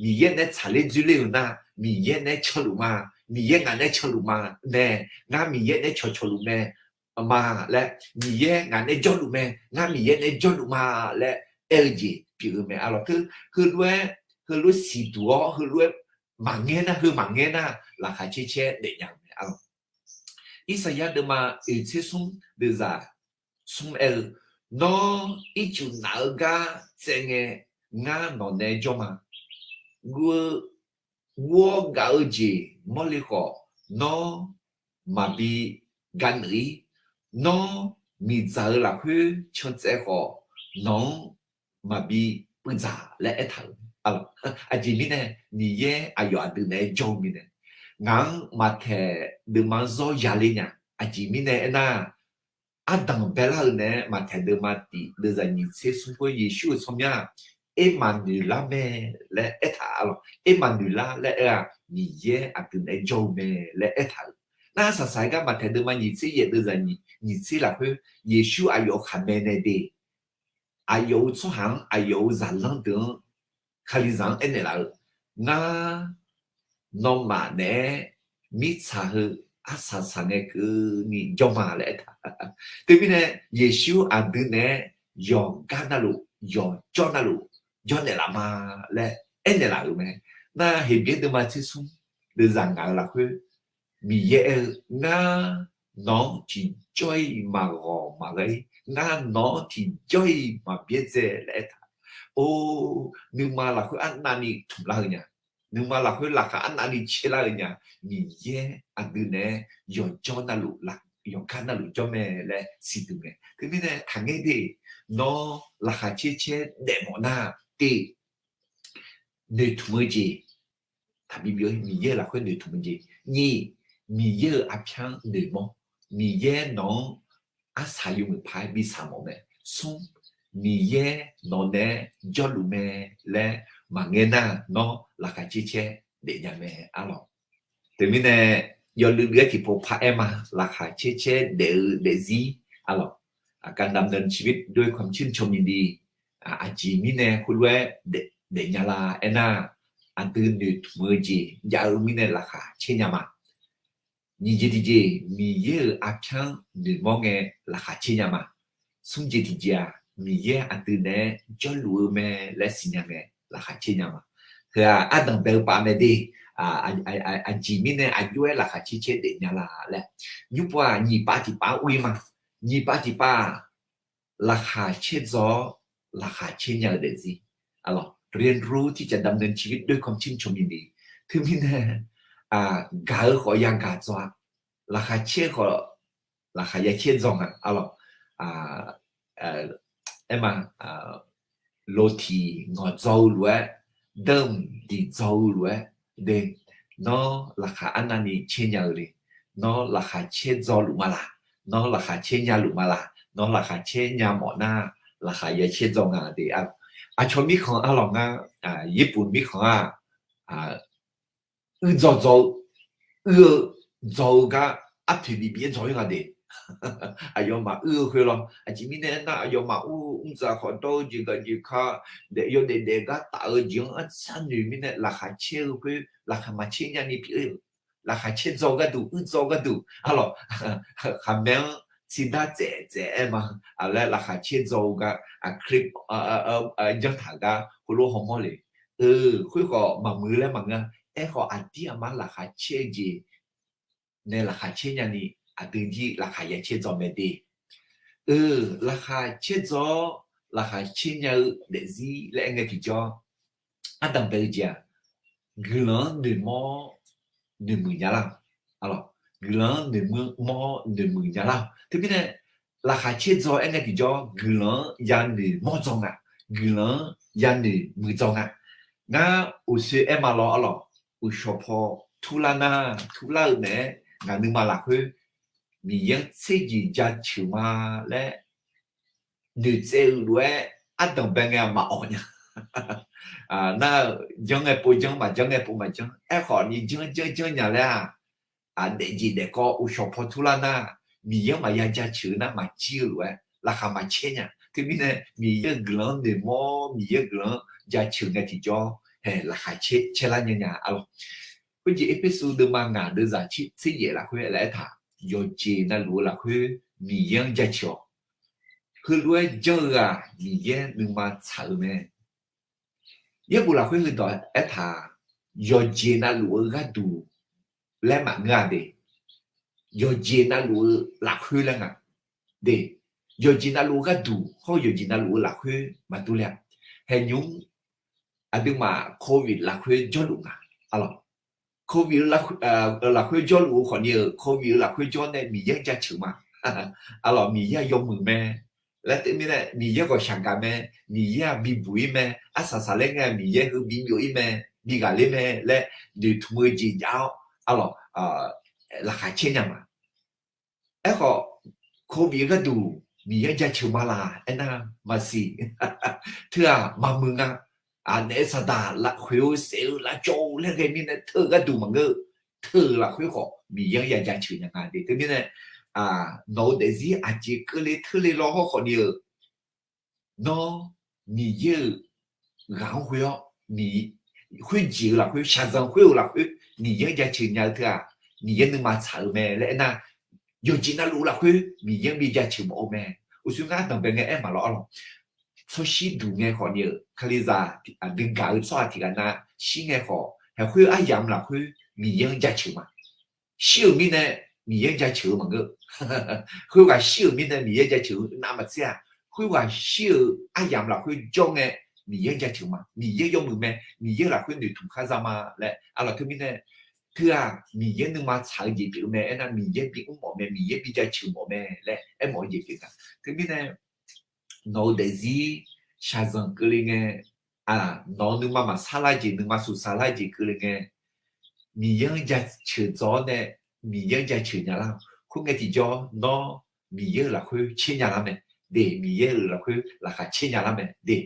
Miqyaer naeq-aer tsaqler dzoerler-euq nar, Miqyaer naeq-aer canluf ma. Miqyaer ngaq naeq-aer canluf ma nae, ngar Miqyaer naeq-aer cawqcawq luf mae ma laer, Miqyaer ngaq naeq-aer jawrluf mae, ngar Miqyaer naeq-aer jawrluf ma laer aer-eu jeq pyeuf-eu mae arlawq. Teu heulof-aer, heulof siqduq-awr heulof-aer maqngaer nar, heu maqngaer nar, laqkhaq caer caer daef nya-eu mae arlawq. Irsaqyar deuvma oeq tser smr deuvzaq smr aer-eu, Nawr ircuf naf-eu gar tsaev ngae, ngar nawq naeq-aer jawr ma. Guv-eu, guv-awr gaf-eu jeq mawrle khawf, nawr maqbi ga nuif-ir. Nawr miqdzaq-eu lafkhoer can tsaev khawf, nawq-anr maqbi puivdzaq laer aertaq-euq. Aqjeq mirnae Miqyaer aqyawf aqdui naeq-aer jawr-eu mirnae, ngaq-anr maqtaeq deuvma-anr zawr yaler nya. Aqjeq mirnae aernar, ardanq baelar-eu nae-aer maqtaeq deuvma tiq deuvzaq nyiq tser smr khoer Yeqsur-euq tsawrmyanr-aq, Ermaqnoeqlar mae laer aertaq arlawq. Ermaqnoeqlar laer aer-aq, Miqyaer aqdui naeq-aer jawr-eu mae laer aertaq-euq. Nar saqsaq-aer gar maqtaeq deuvma nyiq tser yaef deuvzaq nyiq tser lafkhoer Yeqsur aqyawf-euq khaqmae nae de, aqyawf-euq tsawrhaq-anr, aqyawf-euq zaqlanr deuq-anr, Kalizaq-anr aernaeq laf-eu, Ngar nawmaf naeq-aer mirtsaq heu arsaq saq ngae keuvni jawr ma laer aertaq. Teumirnae Yeqsur aqdui naeq-aer yawqgar navluf, yawqjawr navluf jawrnaeq laf ma laer aernaeq laf-euq mae. Nar Heqbyaer deuvma tser smr deuvzaq ngaq-eu lafkhoer Miqyaer aer-eu, Ngar nawq-anr tiqjawr-iq maqghawq maqghae-ir, ngar nawq-anr tiqjawr-iq maqbyaerdzae laer aertaq. Or, nuima lafkhoer arnavni tmq lar-eu nya. Nuima lafkhoer laqkhaq arnavni caerlar-eu nya. Miqyaer aqdui naeq-aer yawqjawr navluf, yawqgar navluf jawr mae laer siqduq ngae. Teumirnae taqngaer de, nawr laqkhaq caer caer daefmawf nar, tiq, noeqtmq-eu jeq, taqbi byov-ir Miqyaer-euq lafkhoer noeqtmq-eu jeq. Nyiq, Miqyaer-euq arpyar-anr noeqmawr. Miqyaer nawq-anr arsaq yawmuiq paq-aer bi saq mawf mae. Smr, Miqyaer nawq naeq-aer jawrluf mae laer maqngaer nar, nawr laqkhaq caer caer daefnya mae arlawq. Teumirnae yawluiv luiv-aer tiqpov paraer ma, laqkhaq caer caer daef-eu daefzir arlawq. การดำเนินชีวิตด้วยความชื่นชมยินดี aqjeq mirnae khoerlof-aer daefnya la aernar, aqdui noeqtmq-eu jeq jav-eu mirnae laqkhaq caer nya ma. Nyiq jeq tiqjeq, Miqyaer-euq arpyar-anr noeqmawr ngae laqkhaq caer nya ma. Smr jeq tiqjeq-aq, Miqyaer aqdui naeq-aer jawrluf-eu mae laer siqnya ngae laqkhaq caer nya ma. Heu-aq ardanq bae-eu paf mae de. Aqjeq mirnae aqjox-aer laqkhaq caer caer daefnya la laer. Nymr pov-aq nyiq pav tiqpav-anr ur-ir ma. Nyiq pav tiqpav-aq, laqkhaq caerdzaw-awr laqkhaq caer nya-eu daefzir. Arlawq, เรียนรู้ที่จะดำเนินชีวิตด้วยความชื่นชมยินดี. Teumirnae gaq-eu khawf yagaq dzaw-a, laqkhaq caer khawf laqkhaq ya caer dzaw nga. Arlawq, aer ma, lotiq ngawqdzaw-eu lof-aer, danr-mq diqdzaw-eu lof-aer, de, nawr laqkhaq arnavni caer nya-eu le. Nawr laqkhaq caer dzaw luf ma laq. Nawr laqkhaq caer nya luf ma laq. Nawr laqkhaq caer nya mawf nar, laqkhaq ya caer dzaw nga de. Aqcawq mirkhanq arlawq ngar, Yaerbof mirkhanq-aq, uir dzaw dzaw-eu, uir-eu dzaw-eu gar arpoeq bif bif-aer dzaw-ir nga de. Aqyawfmaf uir-eu khoer lawr. Aqjeq mirnae aernar, aqyawfmaf ur-eu mrdzaq khawf dawr-eu jeq gaq jeq ka, daef yawdaef daef gar taf-eu jeq-anr arsar noeq mirnae, laqkhaq caer-eu khoer laqkhaq maqcaer nyani pyeuf-eu, laqkhaq caer dzaw gharduq, uir dzaw gharduq, arlawq, khaqmae-anr tsidar tsaef tsaef-aer ma, aq laer laqkhaq caer dzaw-eu gar, aqclip janr taq gar khoerlof hawmawr le. Khoerkhawf maqmuiq laer maqngeur-a. Aerkhawf aqdir aqma laqkhaq caer-eu jeq nae laqkhaq caer nyani, aqdui jir laqkhaq ya caer dzaw mae de. Eu, laqkhaq caer dzaw-awr laqkhaq caer nya-eu daefzir laer aer ngae tiqjawr, ardanq bae-eu jeq-aq, guiqlanq-anr noeqmawr-awr noeqmuiq nya lar-awq. Arlawq, guiqlanq-anr noeqmawr-awr noeqmuiq nya lar-awq. Teumirnae, laqkhaq caer dzaw aer ngae tiqjawr guiqlanq-anr ya noeqmawr dzaw nga, guiqlanq-anr ya noeqmuiq dzaw nga. Ngar uqshoe aer ma lawr arlawq, uqshawq paw turlar nar, turlar-eu naeq-aer ngaq nuima lafkhoer Miqyaer-anr tserjeq jaceuq ma laer noeqtsaev-eu lof-aer ardanq bae ngae maqawq nya. Nar-eu janr ngae pov janr, maqjanr ngae pov maqjanr. Aerkhawf ni janr janr janr nya laer-aq, aqdaef jeq daef kawv uqshawq paw turlar nar, Miqyaer-anr maqya jaceuq-eu nar maqjir-eu lof-aer laqkhaq maqcaer nya. Teumirnae Miqyaer-euq guiqlanq-anr noeqmawr-awr Miqyaer-euq guiqlanq-anr jaceuq ngae tiqjawr, hae laqkhaq caer lar nya nya arlawq. Khoerjeq Erpersu deuvma ngaq deuvzaq tser yaef lafkhoer laer aertaq, yawqjeq navluf-eu lafkhoer Miqyaer-anr jaceuq-awq. Heulof-aer janr-eu-aq Miqyaer nuima tsaq-eu mae. Yaerbof lafkhoer heudawq aertaq, yawqjeq navluf-eu gharduq laer maqngeur-a de. Yawqjeq navluf-eu lafkhoer laer nga de. Yawqjeq navluf-eu gharduq hawr-eu yawqjeq navluf-eu lafkhoer maqdur le-a. Haeqnymr aqduimaf Covid lafkhoer jawrluf nga. Arlawq, Covid-eu lafkhoer jawrluf-eu khawfni-euq Covid-eu lafkhoer jawr nae Miqyaer-anr jaceuq ma. Arlawq, Miqyaer-aq yawmuiq mae laer teumirnae Miqyaer ghawqshaq gaq mae, Miqyaer-aq bibuq-ir mae, arsaq saqlaer ngae Miqyaer heu bibyov-ir mae, bighaq ler mae laer noeqtmq-eu jeq jav-awr arlawq, laqkhaq caer nya ma. Aerkhawf, Covid-eu gharduq Miqyaer-anr jaceuq ma laq aernar maqsiq. Teu-aq maqmuiq nga. Aqnaeq-aer saqdaq lafkhoer-eu saef-eu lavcawv-eu laer ghae mirnae teu-eu gharduq maqngeur-eu, teu-euq lafkhoer khawf Miqyaer-anr ya jaceuq nya nga de. Teumirnae nawq-eu daefzir aqjeq keuvle teule lawr hawr khawfni-euq, nawr Miqyaer-euq ghaq-anr khoer-awr, khoerjeq-eu lafkhoer, shaqzanq khoer-eu lafkhoer Miqyaer-anr jaceuq nya-eu teu-aq, Miqyaer nuima tsaq-eu mae laer aernar, yawqjeq navluf lafkhoer Miqyaer-anr bi jaceuq mawf-eu mae. Uqshoe ngar danqbae ngae aer maqlawr arlawq. Tsawrshir duq ngae khawfni-euq Kalizaq aqdui gaq-eu tsawrhaq tiq ghaq nav shir ngae khawf, haeq khoer aryamq lafkhoer Miqyaer-anr jaceuq ma. Shir-euq mirnae Miqyaer-anr jaceuq-eu maqngeur. Khoerghaq shir-euq mirnae Miqyaer jaceuq-eu navmaqtser-aq, khoerghaq shir-euq aryamq lafkhoer jawr ngae Miqyaer-anr jaceuq ma. Miqyaer yawmuiq mae, Miqyaer lafkhoer noeqtmq khar za ma laer arlawq. Teumirnae teu-aq Miqyaer nuima tsaq-eu jeq pyeuf-eu mae. Aernar Miqyaer bimr mawf mae, Miqyaer bi jaceuq mawf mae laer aermawf-eu jeq pyeuf nga. Teumirnae nawq-eu daefzir shaqzanq keuvle ngae, nawq-eu nuima maqsar lar jeq, nuima suqsaq lar jeq keuvle ngae, Miqyaer-anr jaceuq dzaw-awr nae Miqyaer-anr jaceuq nya lar-awq. Khoerngae tiqjawr nawr Miqyaer-euq lafkhoer caer nya lar mae de. Miqyaer-euq lafkhoer laqkhaq caer nya lar mae de.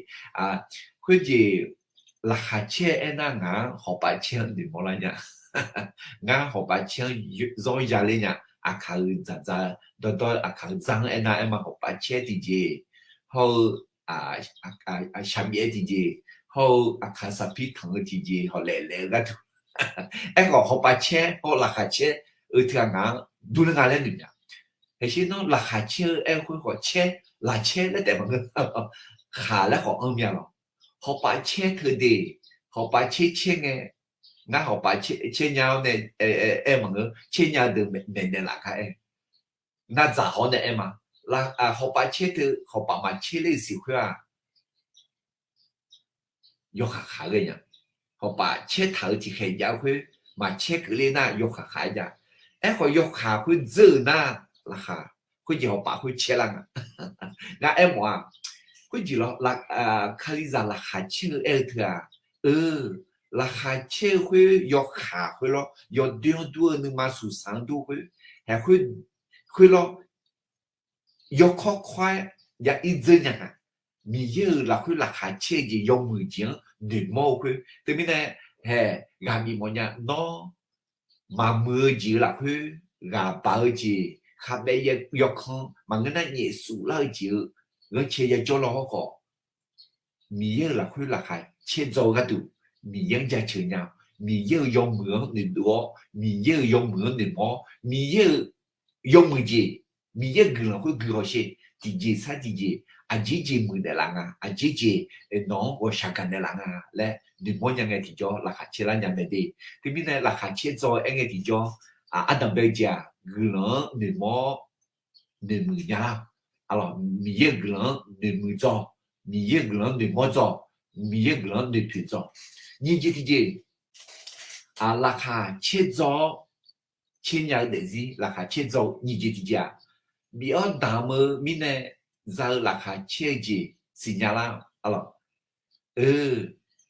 Khoerjeq laqkhaq caer aernar ngaq-anr hawpaf caer-anr noeqmawr lar nya. Ngar hawpaf caer-anr zawr ya ler nya. Aqkaq-euq dzaqdzaq dawrdawr aqkaq-euq dzaq-anr aernar aer ma, hawpaf caer tiqjeq hawr-eu shaqmyav tiqjeq hawr-eu aqkaq saqpir tanq-eu tiqjeq hawlaef laef-eu gharduq. Aerkhawf hawpaf caer hawr laqkhaq caer-eu teu-aq ngaq-anr durler nga laer noeq nya. Haeqsher nawr laqkhaq caer-eu aer-eu khoer khawf caer, laqcaer laer taef maqngeur. Khaq laer khawf anr mya lawq. Hawpaf caer teu de, hawpaf caer caer ngae, ngar hawpaf caer nya-awr nae aer maqngeur, caer nya-eu deuq maeqnaeq laf gar aer. Nardzaq hawr nae aer ma. Hawpaf caer teu hawpaf maqcaer ler-eu siq khoer-aq, yawkaq khaq ghae nya. Hawpaf caer taq-eu tiqkhaeq jav-eu khoer maqcaer keuvle nar yawkaq khaq-aer jav. Aerkhawf yawkaq khoer dzeur-euq nar laqkhaq, khoerjeq hawpaf khoer caer lar nga. Ngar aermawf-aq, khoerjeq lawr, Kalizaq laqkhaq caer-eu aer-eu teu-aq, eu, laqkhaq caer-eu khoer yawkaq khoer lawr, yawdoer-anr dur-eu nuima suqsaq-anr dur khoer, haeq khoer, khoer lawr, yawkawr kawr-aer ya ir dzeur nya nga. Miqyaer-euq lafkhoer laqkhaq caer-eu jeq yawmuiq jeq-anr noeqmawr-eu khoer teumirnae, haeq ghaq bif mawf nya. Nawr maqmuiq-eu jeq-eu lafkhoer ghaq baq-eu jeq, khaqbaev yawkan maqngeur nar nyaef suf lar-eu jeq-eu ghanrcae yajawr law hawr khawf, Miqyaer-euq lafkhoer laqkhaq caerdzaw-eu gharduq Miqyaer-anr jaceuq nya-awq. Miqyaer-euq yawmuiq-anr noeqdov-awr, Miqyaer-euq yawmuiq-anr noeqmawr-awr, Miqyaer-euq yawmuiq jeq, Miqyaer-euq guiqlanq khoer guihaw sher. Tiqjeq sar tiqjeq aqjeq jeq muiqnaeq laf nga, aqjeq jeq nawq-anr ghawqshaq gaqnaeq laf nga laer noeqmawr nya ngae tiqjawr laqkhaq caer lar nya mae de. Teumirnae laqkhaq caerdzaw-eu aer ngae tiqjawr, ardanqbae-eu jeq-aq guiqlanq-anr noeqmawr-awr noeqmuiq nya lar. Miqyaer-euq guiqlanq-anr noeqmuiq dzaw, Miqyaer-euq guiqlanq-anr noeqmawr dzaw, Miqyaer-euq guiqlanq-anr noeqpoeq dzaw. Nyiq jeq tiqjeq, laqkhaq caerdzaw-awr caer nya-eu daefzir laqkhaq caerdzaw-eu nyiq jeq tiqjeq-aq, bif-awr damq-eu mirnae za-eu laqkhaq caer-eu jeq siqnya lar-awq.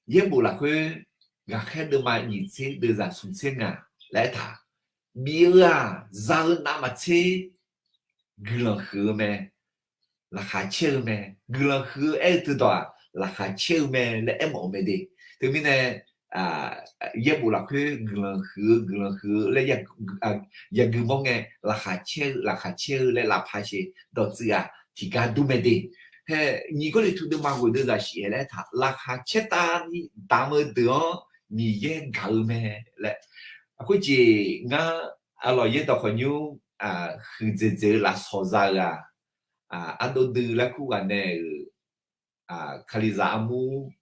Yaerbof lafkhoer ghaqkhaer deuvma nyiq tser deuvzaq smq tser ngaq laer aertaq, bif-eu-aq za-eu navmaqtser guiqlanq huiq-eu mae, laqkhaq caer-eu mae. Guiqlanq huiq-eu aer-eu teudawq-aq laqkhaq caer-eu mae laer aermawf-eu mae de. Teumirnae yaerbof lafkhoer guiqlanq huiq-eu guiqlanq huiq-eu laer yagui mawr ngae, laqkhaq caer-eu laqkhaq caer-eu laer lavpaq sher dawqtsuif-aq tiqgar dur mae de. Hae, nyiq Gawrliqtu deuvma ghoeq deuvzaq shif-aer laer aertaq, laqkhaq caertavni damq-eu deuq-anr Miqyaer gaq-eu mae laer. Khoerjeq ngar, arlawq yaerdawq khawqnymr huiqdzaeq dzaeq-eu lafsawq za-eu-aq, ardov dui larkur ghaq nae-euq kalizaq armur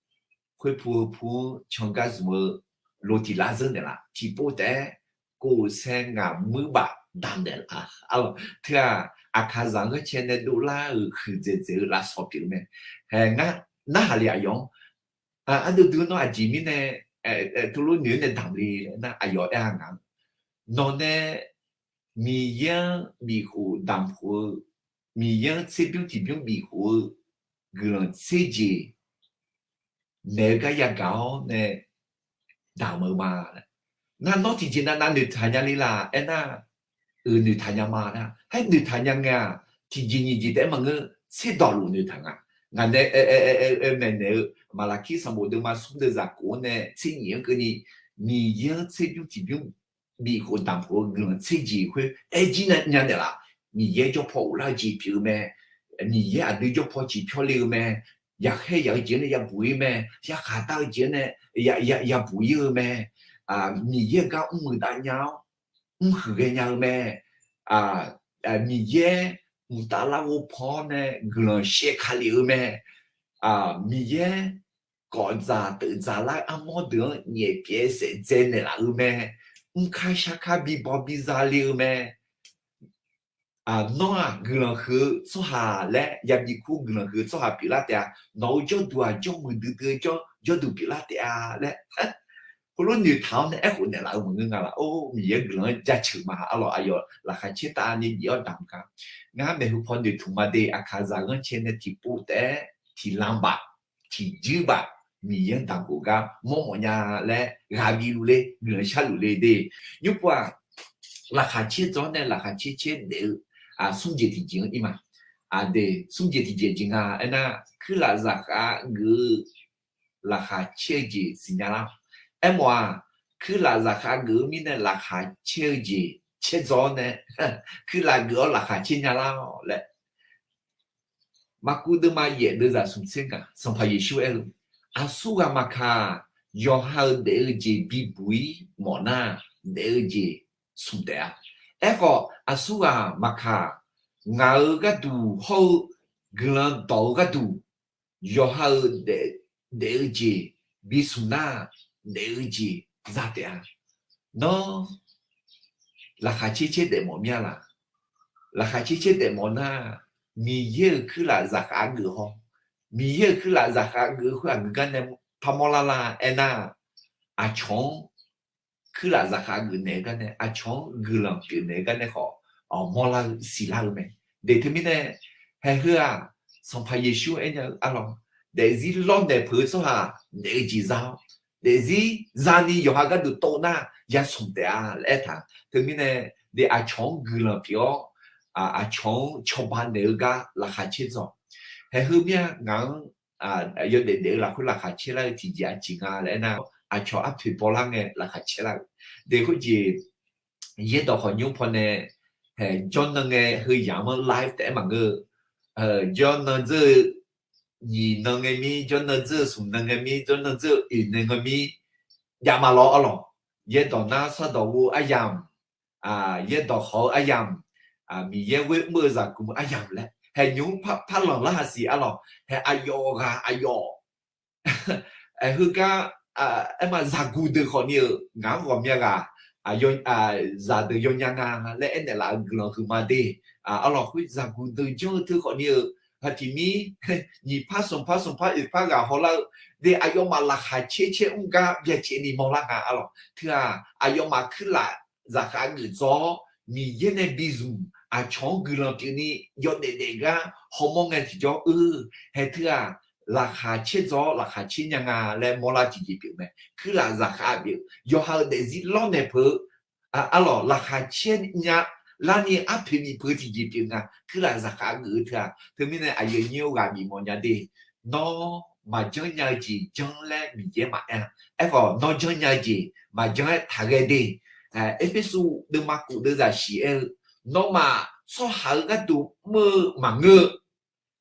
khoerpu heupu-anr cangar zmq-eu lo tiq lar zeur naeqlaf. Tiqpov taef-aer kov saer ngaq muir baf damq naeqlaf. Arlawq teu-aq, aqkaqzaq-anr ghanrcae nae dovlar-euq huiqdzaeq dzaeq-eu lafsawq pyeuf-eu mae. Hae, ngar narhaq le aqyawf-anr, ardov dui nawr aqjeq mirnae teulof noeq-aer nae damq le nar, aqyawf aer-a ngaq-anr, nawq nae Miqyaer-anr bifkhof damq khof-eu, Miqyaer-anr tserbymr tiqbymr bifkhof-eu guiqlanq tser jeq naeq-eu gar yagaq-awr nae damq-eu ma. Nar nawr tiqjeq nav nav noeqtaq nya le laf aernar, euq noeqtaq nya ma nar, haer noeqtaq nya ngae-aq, tiqjeq nyiq jeq taef-aer maqngeur, tserdawq luf noeqtaq nga. Ngaq nae aer aer aer aer maeqnaeq-eu Maqlaqkir sanqbof deuvma smr deuvzaq kof-anr nae tser nyiq-anr keuvni, Miqyaer-anr tserbymr tiqbymr bifkhof damq khof-eu guiqlanq tser jeq khoer aer jir nya naeqlaf. Miqyaer jawrpaw ghoflar-eu jeq pyeuf-eu mae. Miqyaer aqdui jawrpaw ciqpyawr le-eu mae. Yaqkhaer yaq-eu jeq-anr nae yabuq ir mae. Yarkhaq dar-eu jeq-anr nae yabuq ir-eu mae. Miqyaer-eu gar mrmuiq dav nya-awr mrhuiq ghaenya-eu mae. Miqyaer mqtav larghov paw-awr nae guiqlanq shaev ka lef-eu mae. Miqyaer kawf dzaq teuf dzaq lar-eu armawr deuq-anr nyaef pyaev saef dzae naeqlaf-eu mae. Mrkar sharkar bibaw biza le-eu mae. Nawr-aq guiqlanq huiq-eu tsawrhaq laer yabi kur guiqlanq huiq-eu tsawrhaq pyeuflar taef-a. Nawq-eu jawrduq-aq jawrmuiq duidui-eu jawr jawrduq pyeuflar taef-a laer heulof noeqtaq-awr nae aerkhof naeqlaf-eu maqngeur nga laf. Or, Miqyaer guiqlanq-anr jaceuq ma. Arlawq aqyawf laqkhaq caertavni bif-awr damq-eu gar, ngar maeqhu paw noeqtmq ma de. Aqkaqzaq ghanrcae nae tiqpov taef-aer tiqlanq baf tiqjuir baf Miqyaer-anr damq khof gar mawrmawf nya laer ghaq bif luf le, guiqlanq sharluf le de. Nymrpov-aq, laqkhaq caerdzaw-awr nae laqkhaq caer caer daef-eu smr jeq tiqjeq-anr ir ma. Aqdui smr jeq tiqjeq jeq nga aernar, kuirlaf zaqkhav geuf-eu laqkhaq caer-eu jeq siqnya lar. Aermawf-aq, kuirlaf zaqkhav geuf-eu mirnae laqkhaq caer-eu jeq caerdzaw-awr nae kuirlaf geuf-awr laqkhaq caer nya lar-awq laer Maqkuv deuvma yaef deuvzaq smq tser ngaq, Sanqpaq Yeqsur aer-eu, aqsurghaq maqkaq, yawqha-euq daef-eu jeq bibuq-ir mawf nar, daef-eu jeq smq taef-a. Aerkhawf, aqsurghaq maqkaq, ngaq-euq gharduq hawr-eu guiqlanq dawq-eu gharduq, yawqha-euq daef-eu jeq bismq nar, daef-eu jeq za taef-a. Nawr, laqkhaq caer caer daefmawf mir-a laq? Laqkhaq caer caer daefmawf nar, Miqyaer-euq kuirlaf zaqkhav geuf haw. Miqyaer-euq kuirlaf zaqkhav geuf khoer aqgeu gar nae parmawr lar la aernar, aqcawq-anr kuirlaf zaqkhav geuf naeq-eu gar nae, aqcawq-anr guiqlanq pyeuf naeq-eu gar nae khawf, mawrlar-eu siqlar-eu mae. Daeq teumirnae, haeq heu-aq, Sanqpaq Yeqsur aernya-eu arlawq, daefzir lawrnaeq peuq-eu tsawrhaq daef-eu jeq za-awr, daefzir zani yawqha gharduq tov nar, ya smq taef-a laer aertaq. Teumirnae, daeq aqcawq-anr guiqlanq pyeuf-awr, aqcawq-anr cawba naeq-eu gar laqkhaq caer dzawq. Haeq heu mir-a ngaq-anr yawdaef daef-eu lafkhoer laqkhaq caer lar-eu tiqjeq aqjeq nga laer aernar, aqcawq arpoeq bawlar ngae laqkhaq caer lar-eu. Daeq khoerjeq yaerdawq khawqnymr pawnae Hae, jawrnan ngae heuyaq-anr live taef-aer maqngeur-eu. Jawrnan dzeur-eu nyiq nan ngae mir, jawrnan dzeur-eu smq nan ngae mir, jawrnan dzeur-eu oeq nan ngae mir, jav ma lawr arlawq. Yaerdawq nar sardawq ghof-eu aryamq, yaerdawq hawq-eu aryamq, Miqyaer ghoer mr-eu zaqguq aryamq laer hae nymq-mr par lanq lar haq siq arlawq. Hae aqyawf ghaq aqyawf heugar, aerma zaqguq deuq khawfni-euq ngaq-anr ghawqmya ghaq, zaqdeuq yawnya nga laer aernaeq laf-eu guiqlanq huiqma de. Arlawq khoer zaqguq deuq janr-eu teu khawfni-euq, haq tiq mir, nyiq par smq par smq par oeq par ghaq hawlar-eu de, aqyawfmaf laqkhaq caer caer mr gar byacaevni mawrlar nga arlawq. Teu-aq, aqyawfmaf kuirlaf zaqkhav geuf dzaw-awr, Miqyaer nae bizmq aqcawq-anr guiqlanq pyeufni yawdaef daef gar hawmawr ngae tiqjawr-eu, hae teu-aq, laqkhaq caer dzaw-awr laqkhaq caer nya nga laer mawrlar tiqjeq pyeuf mae. Kuirlaf zaqkhav pyeuf, yawqha-euq daefzir lawrnaeq peuq-eu, arlawq, laqkhaq caer nya larni arpoeq bif peuq-eu tiqjeq pyeuf nga. Kuirlaf zaqkhav geuf-eu teu-aq, teumirnae aqyuif aqnyir-or ghaq bif mawfnya de. Nawr maqjanr nya-eu jeq janr laer Miqyaer maqaer-a. Aerkhawf nawr janr nya-eu jeq maqjanr-aer taqghae de. Erpersu deuvma kof deuvzaq shiq aer-eu, nawmaf tsawrhaq-euq gharduq mr-eu maqngeur-eu,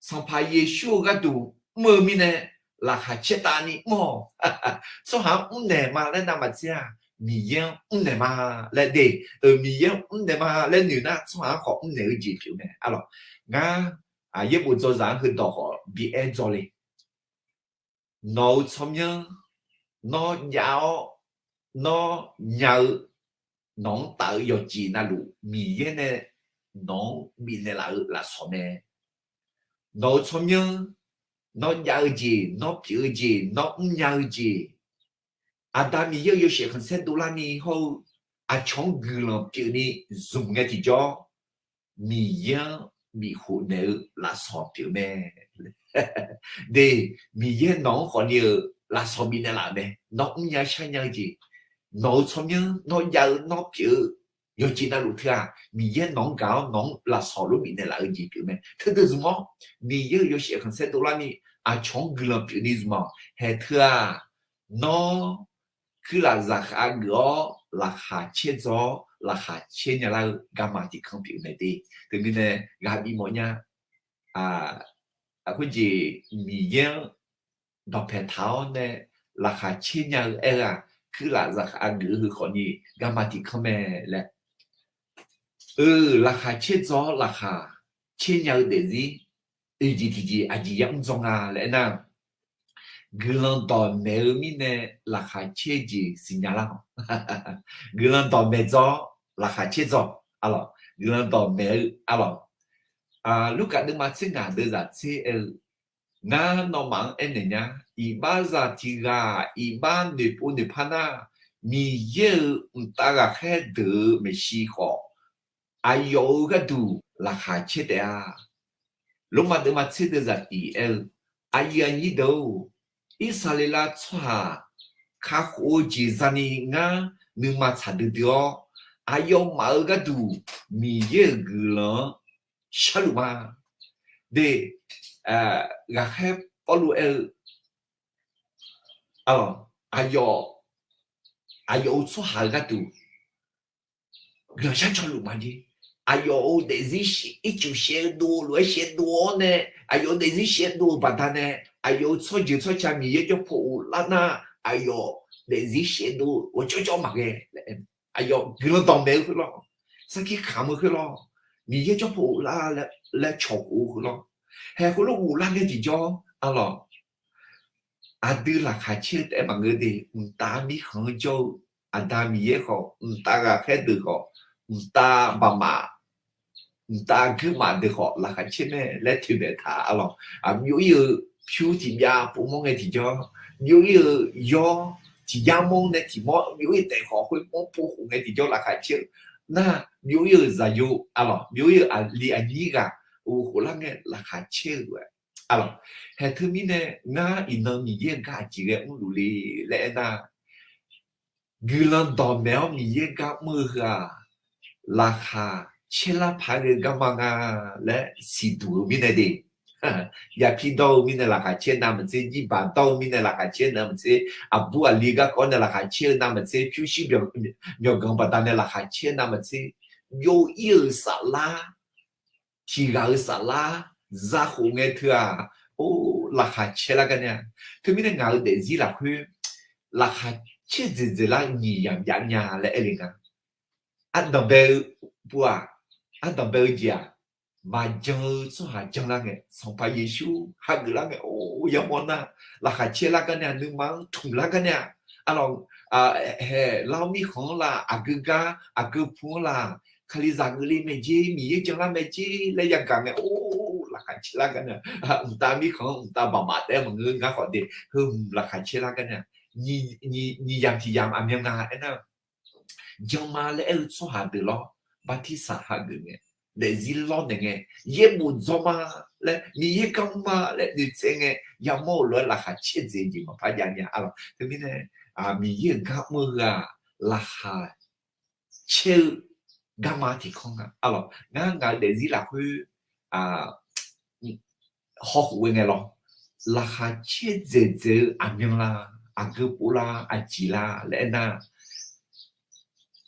Sanqpaq Yeqsur-euq gharduq mr-eu mirnae laqkhaq caertavni mr-awq. Tsawrhaq-anr mrnaeq ma laer navmaqtser-aq, Miqyaer-anr mrnaeq ma laer de. Miqyaer-anr mrnaeq ma laer noeq nar, tsawrhaq-anr khawf mrnaeq-eu jeq pyeuf mae arlawq. Ngar, yaerbof dzawzaq-anr heudawq khawf bi aer dzaw le. Nawq-euq tsawrmyanr, nawr jav-awr, nawr nya-eu, nawq-anr taf-eu yawqjeq navluf Miqyaer nae nawq-anr bifnaeq laf-eu lafsawq mae. Nawq-euq tsawrmyanr, nawr jav-eu jeq, nawr pyeuf-eu jeq, nawr mrnya-eu jeq, Aqda Miqyaer-euq yawshaef khanqsaer dovlarni hawr-eu aqcawq-anr guiqlanq pyeufni zmq ngae tiqjawr, Miqyaer-anr bifkhof naeq-eu lafsawq pyeuf mae. De, Miqyaer nawq-anr khawfni-euq lafsawq bifnaeq laf-euq mae. Nawr mrnya sharnya-eu jeq, nawq-euq tsawrmyanr, nawr jav-eu, nawr pyeuf-eu yawqjeq navluf teu-aq, Miqyaer nawq-anr gaq-awr nawq-anr lafsawq lof bifnaeq laf-eu jeq pyeuf mae. Teudeuq zmq-awr, Miqyaer-euq yawshaef khanqsaer dovlarni aqcawq-anr guiqlanq pyeufni zmq-awq. Hae teu-aq, nawr kuirlaf zaqkhav geuf-awr laqkhaq caer dzaw-awr laqkhaq caer nyalar-eu garma tiqkanr pyeuf mae de. Teumirnae ghaq bif mawfnya. Khoerjeq Miqyaer-anr dawqpae taq-awr nae laqkhaq caer nya-eu aer-eu-aq, kuirlaf zaqkhav geuf-eu heu khawfni garma tiqkanr mae laer. Eu, laqkhaq caer dzaw-awr laqkhaq caer nya-eu daefzir oeq jeq tiqjeq aqjeq yamr dzaw nga laer aernar, guiqlanq dawqmaeq-eu mirnae laqkhaq caer jeq siqnya lar-awq. Guiqlanq dawqmaeq dzaw-awr laqkhaq caer dzaw, arlawq, guiqlanq dawqmaeq-eu, arlawq. Lurkaf deuvma tser ngaq deuvzaq tser aer-eu, ngar nawmaf-anr aernaeq nya, iqbaxzaq tiq ghaq iqbax noeqpov noeqpar nar, Miqyaer-euq mqtav ghaqkhaer deuq-euq maeqshi khawf, aqyawf-euq gharduq laqkhaq caer taef-a. Lormav deuvma tser deuvzaq tiq aer-eu, aqyuif aqnyir deuq-or, Irsaqleqlav tsawrhaq kakhof-eu jeq zani ngar nuima tsaq duidui-awr, aqyawfmaf-euq gharduq Miqyaer-euq guiqlanq-anr sharluf ma. De, ghaqkhaer Pawrluv aer-eu, aqyawf, aqyawf-euq tsawrhaq-euq gharduq guiqlanq shar cawluf ma jeq. Aqyawf-euq daefzir ircuf shaevdov lof-aer shaevdov-awr nae, aqyawf-euq daefzir shaevdov-eu baqdanae, aqyawf-euq tsawrjeuq tsawrca Miqyaer jawr paw ghoflar nar, aqyawf daefzir shaevdov ghawqjawr jawr maqghae. Aqyawf guiqlanq dawqmaeq-eu khoerlawr, sarkir kamq-eu khoerlawr, Miqyaer jawr paw ghoflar laer cawq khof-eu khoerlawr, haeq khoerlof ghoflar ngae tiqjawr, arlawq, aqdui laqkhaq caer-eu taef-aer maqngeur de, mqtav mirkhanq-anr jawr-eu Aqda Miqyaer khawf, mqtav ghaqkhaer deuq khawf, mqtav baqmaf, mqtav guirmaf deuq khawf laqkhaq caer mae laer toeqmaeq taq, arlawq. Byov-ir-eu pyur tiqbyav povmawr ngae tiqjawr, byov-ir-eu yawr tiqyar mawr nae tiqmawr, byov-ir taef khawf khoermawr pov khof ngae tiqjawr laqkhaq caer-eu nar, byov-ir-euq zaqyo, arlawq, byov-ir-euq aqli aqnyir ghaq ghofkhof lar ngae laqkhaq caer-eu, arlawq. Haeq teumirnae ngar iqnan Miqyaer-euq gar aqjeq ghae mrluf le laer aernar, guiqlanq dawqmaeq-awr Miqyaer gar mr-eu heu-aq, laqkhaq caer lar paq-aer ghae-eu garma nga laer siqduq-eu mirnae de. Yapi dawr-eu mirnae laqkhaq caer navmaqtser, jirbaq dawr-eu mirnae laqkhaq caer navmaqtser, aqbur aqli garkawv nae laqkhaq caer-eu navmaqtser, pyurshuir myawqganq baqdanae laqkhaq caer navmaqtser, byov-ir-euq saflar, tiq ghaq-euq saflar zakhof ngae teu-aq, or, laqkhaq caer lar gar nae-a. Teumirnae ngaq-euq daefzir lafkhoer laqkhaq caer dzaeqdzaeq lar nyiq yamq jav nya laer aer le nga. Ardanqbae-eu pov-aq, ardanqbae-eu jeq-aq, maqjan-eu tsawrhaq janlar ngae, Sanqpaq Yeqsur hageuf lar ngae, or, yamawr nar, laqkhaq caer lar gar nae-a, nuima-anr tmq lar gar nae-a, arlawq, haeq lar-awr mirkhanq-anr la, aqgeu gar aqgeu pu-anr la, Kalizaq geufle mae jer, Miqyaer janlar mae jer laer yagaq ngae, or, laqkhaq caer lar gar nae-a, mqtav mirkhanq-anr mqtav baqmaf taef-aer maqngeur, ngar khawf de heu hmq laqkhaq caer lar gar nae-a, nyiq yamq tiq yamq aqmyan nga aernar, janma laer aer-eu tsawrhaq deuq lawr, bartirsaq hageuf ngae, daefzir lawrnaeq ngae, yaerbof dzawr ma laer Miqyaer gar mr ma laer noeqtsaev ngae, yamawr-euq lof-aer laqkhaq caer dzaeq jeq maqpar jav nya arlawq. Teumirnae Miqyaer-euq gar mr-eu ghaq laqkhaq caer-eu garma tiq kanr nga arlawq. Ngar ngaq-euq daefzir lafkhoer hawkhof ghae ngae lawr, laqkhaq caer dzaeqdzaeq-eu aqmyan la, aqgeu pov la, aqjeq la laer aernar,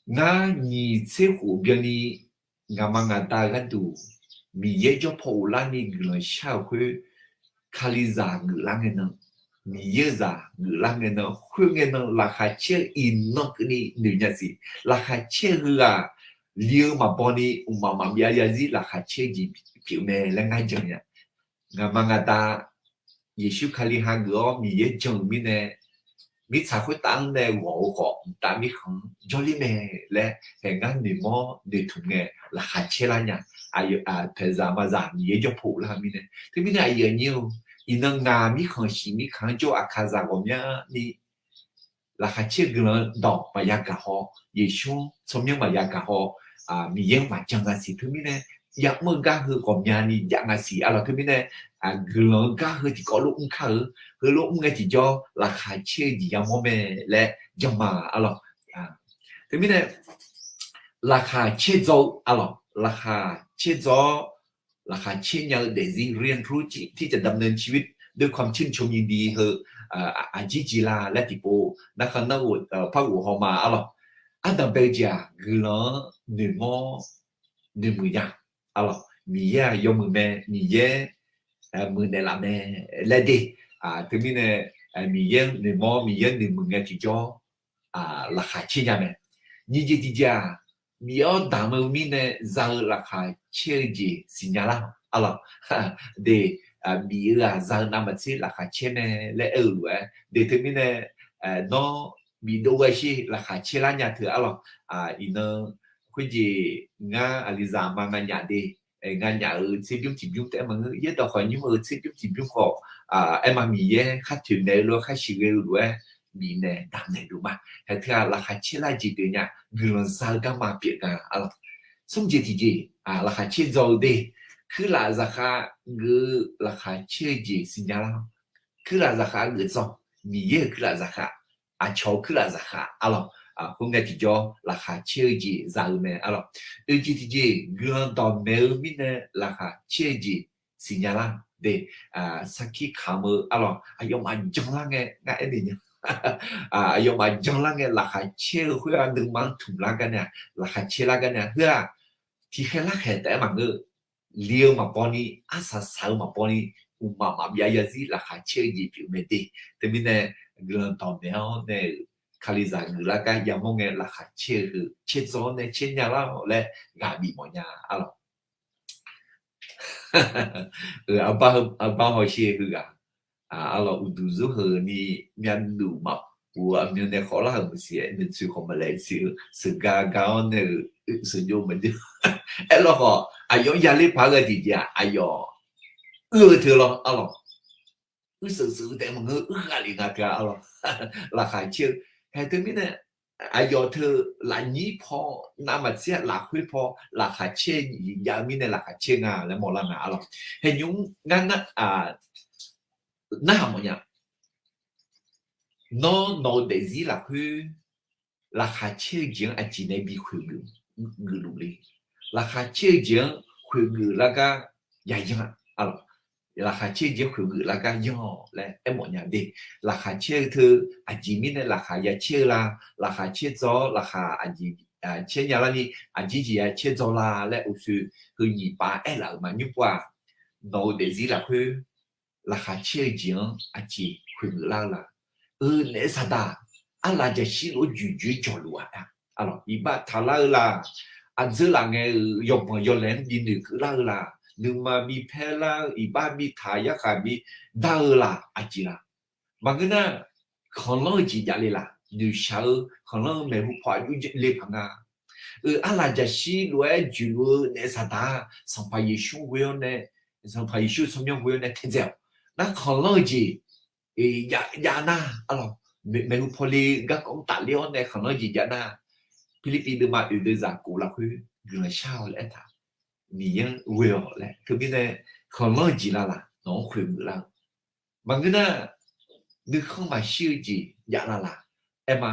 ngar nyiq tser khof byanni ngaqma ngaqda-eu gharduq Miqyaer jawr paw ghoflarni guiqlanq shar-euq khoer, Kalizaq geuflar ngae nan, Miqyaer-euq zaq geuflar ngae nan, khoerngae nan laqkhaq caer-eu iqnan keuvni noeq nya siq. Laqkhaq caer-eu heughaq li-eu maqbaw ni mqmaq maqbyav zarzir laqkhaq caer-eu jeq pyeuf mae laer ngar jan nya. Ngaqma ngaqda Yeqsur Kali hageuf-awr Miqyaer jan-euq mirnae, mirtsaq khoertav-anr nae ghawq-eu khawf mqtav mirkhanq-anr jawrler mae laer haeq ngar noeqmawr noeqtmq ngae laqkhaq caer lar nya. Paeqzaq mazaq Miqyaer jawr paw ghoflar-eu mirnae. Teumirnae aqyuif aqnyir-eu, iqnan ngaq mirkhanq shiq mirkhanq-anr jawr-eu aqkaqzaq ghawqmyani laqkhaq caer-eu guiqlanq dawq maqya gaq haw, Yeqsur-anr tsawrmyanr maqya gaq haw, Miqyaer-anr maqjan nga siq. Teumirnae ya'mr-eu gar heu ghawqmyani jav nga siq arlawq. Teumirnae guiqlanq-eu gar heu tiqkawv lof mr kar-eu, heulof mr ngae tiqjawr laqkhaq caer-eu jeq yamawr mae laer janma arlawq. Teumirnae laqkhaq caer dzaw-eu arlawq, laqkhaq caer dzaw-awr laqkhaq caer nya-eu daefzir เรียนรู้ที่จะดำเนินชีวิตด้วยความชื่นชมยินดี heu aqjir jeq la laer tiqpov narkhan narghof par ghof haw ma arlawq. Ardanqbae-eu jeq-aq guiqlanq-anr noeqmawr noeqmuiq nya arlawq. Miqyaer-aq yawmuiq mae, Miqyaer muiqnaeq laf mae laer de. Teumirnae Miqyaer noeqmawr Miqyaer noeqmuiq ngae tiqjawr laqkhaq caer nya mae. Nyiq jeq tiqjeq-aq, bif-awr damq-eu mirnae za-eu laqkhaq caer-eu jeq siqnya lar arlawq. De, bif-eu-aq za-eu navmaqtser laqkhaq caer mae laer aer-eu lof-aer de. Teumirnae nawr bifdov ghae sher laqkhaq caer lar nya teu arlawq. Iqnan khoerjeq ngar aqlizaq ma nganyaf de, nganyaf-euq tserbymr tiqbymr taef-aer maqngeur, yaerdawq khawf nymr-eu tserbymr tiqbymr khawf, aerma Miqyaer khar toeqnaeq-eu lof-aer khar siqghae-eu lof-aer bifnaeq damqnaeq luf ma. Haeq teu-aq laqkhaq caer lar jeq pyeuf nya, guiqlanq za-eu garma pyeuf nga arlawq. Smr jeq tiqjeq, laqkhaq caer dzaw-eu de, kuirlaf zaqkhav geuf-eu laqkhaq caer-eu jeq siqnya lar. Kuirlaf zaqkhav geuf dzaw, Miqyaer-euq kuirlaf zaqkhav, aqcawq-eu kuirlaf zaqkhav arlawq. Khoerngae tiqjawr laqkhaq caer-eu jeq za-eu mae arlawq. Oeq jeq tiqjeq, guiqlanq dawqmaeq-eu mirnae laqkhaq caer-eu jeq siqnya lar de. Sarkir kamq-eu arlawq, aqyawfmaf janlar ngae ngar aer ni nya. Aqyawfmaf janlar ngae laqkhaq caer-eu khoer-aq nuima-anr tmq lar gar nae-a, laqkhaq caer lar gar nae-a, heu-aq tiqkhaeq larkhaeq taef-aer maqngeur. Li-eu maqbaw ni, arsaq saq-eu maqbaw ni, mqmaq maqbyav zarzir laqkhaq caer-eu jeq pyeuf mae de. Teumirnae guiqlanq dawqmaeq-awr nae-euq Kalizaq geuflar gar yamawr ngae laqkhaq caer-eu heu caerdzaw-awr nae caer nya lar-awq laer ghaq bif mawf nya arlawq. Arbar hawsher heughaq arlawq, uqduq zeur heu ni myavnuq maqpuq-eu aqmyan nae khawf lar-euq maqsiq, aer noeqtsoeq khawf maqlaeq siq-eu, sheuqgar gar-awr nae-euq sheuqjov maqjov. Aerlawkhawf aqyawf-anr yaler paq-aer ghae tiqjeq-aq aqyawf uir-eu teu lawr arlawq. Uir sheuqsheuq-eu taef maqngeur, uir ghaq lef nga teu-a arlawq. Laqkhaq caer-eu haeq teumirnae aqyawf teu lafnyir paw, navmaqtser lafkhoer paw laqkhaq caer-eu jeq jav-eu mirnae laqkhaq caer nga laer mawrlar nga arlawq. Haeqnymr ngar narhaq mawfnya. Nawr nawq-eu daefzir lafkhoer laqkhaq caer-eu jeq-anr aqjeq nae bi khoeq geuf luf le. Laqkhaq caer-eu jeq-anr khoeq geuf lar gar yayan arlawq. Laqkhaq caer-eu jeq-anr khoeq geuf lar gar yan-awq laer aermawf nya de. Laqkhaq caer-eu teu aqjeq mirnae laqkhaq ya caer-eu la? Laqkhaq caer dzaw-awr laqkhaq aqjeq caer nya larni aqjeq jeq-a caer dzaw la laer uqshoe heu nyiq pav aerlaf-euq ma. Nymr pov-aq, nawq-eu daefzir lafkhoer laqkhaq caer-eu jeq-anr aqjeq khoergeuf lar-eu la? Eu naef saqdaq arlaf jaqshir lof-aer juiq joer jawq luf-aq, iqbax taqlar-eu la? Aqdzeur laf ngae-euq yawbanq yawlaeq-anr binoeq keuvlar-eu la? Nuima bipaer lar-eu, iqbax bitaq, yarkhaq bidar-eu la? Aqjeq la? Maqngeur nar, khanqlanr-eu jeq javle la? Noeqshaq-eu khanqlanr-eu maeqhu paw aqjox le paq nga. Eu, arlaf jaqshir lof-aer juiq luf-eu naef saqdaq-aq, Sanqpaq Yeqsur ghoe-awr nae, Sanqpaq Yeqsur tsawrmyanr ghoe-awr nae taedzae-awq. Nar khanqlanr-eu jeq jav nar, arlawq, maeqhu paw le garkawv-anr tafler-awr nae khanqlanr-eu jeq jav nar, Pirlirpiv deuvma oeq deuvzaq kof lafkhoer guiqlanq shar-awq laer aertaq, Miqyaer-anr ghoe-awq laer. Teumirnae khanqlanr-eu jeq la laq nawq-anr khoergeuf lar-eu? Maqngeur nar, nuikhanr maqshir-eu jeq jav la laq? Aerma,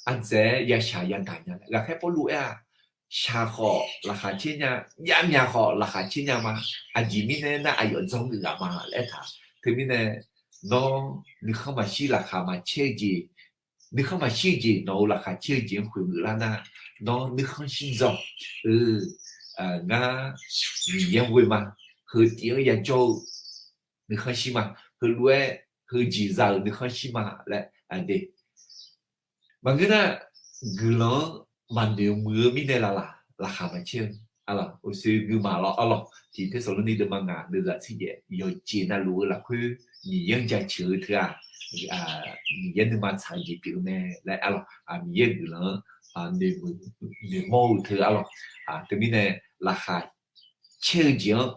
ardzaeq-aer yashaq yadaq nya laer ghaqkhaer Pawrluv aer-aq, shaq khawf laqkhaq caer nya, javmyaq khawf laqkhaq caer nya ma. Aqjeq mirnae aernar, aqyawf dzanr geuf ghaq ma laer aertaq. Teumirnae nawr nuikhanr maqshir laqkhaq maqcaer-eu jeq, nuikhanr maqshir-eu jeq nawq-euq laqkhaq caer-eu jeq-anr khoergeuf lar nar, nawr nuikhanr shir dzawq-eu, ngar Miqyaer ghoe ma, heu tiv-anr yajawr-eu nuikhanr shir ma, heulof-aer heujeq za-euq nuikhanr shir ma laer de. Maqngeur nar, guiqlanq-anr maqnoeq muiq-eu mirnae la laq laqkhaq maqcaer-eu? Arlawq, uqshoe nuima lawr, arlawq, tiq Tersaqlorni deuvma ngaq deuvzaq tser jaev yawqjeq navluf-eu lafkhoer Miqyaer-anr jaceuq-eu teu-aq, Miqyaer nuima tsaq-eu jeq pyeuf-eu mae laer, arlawq, Miqyaer-euq guiqlanq-anr noeqmawr-eu teu, arlawq, teumirnae laqkhaq caer-eu jeq-anr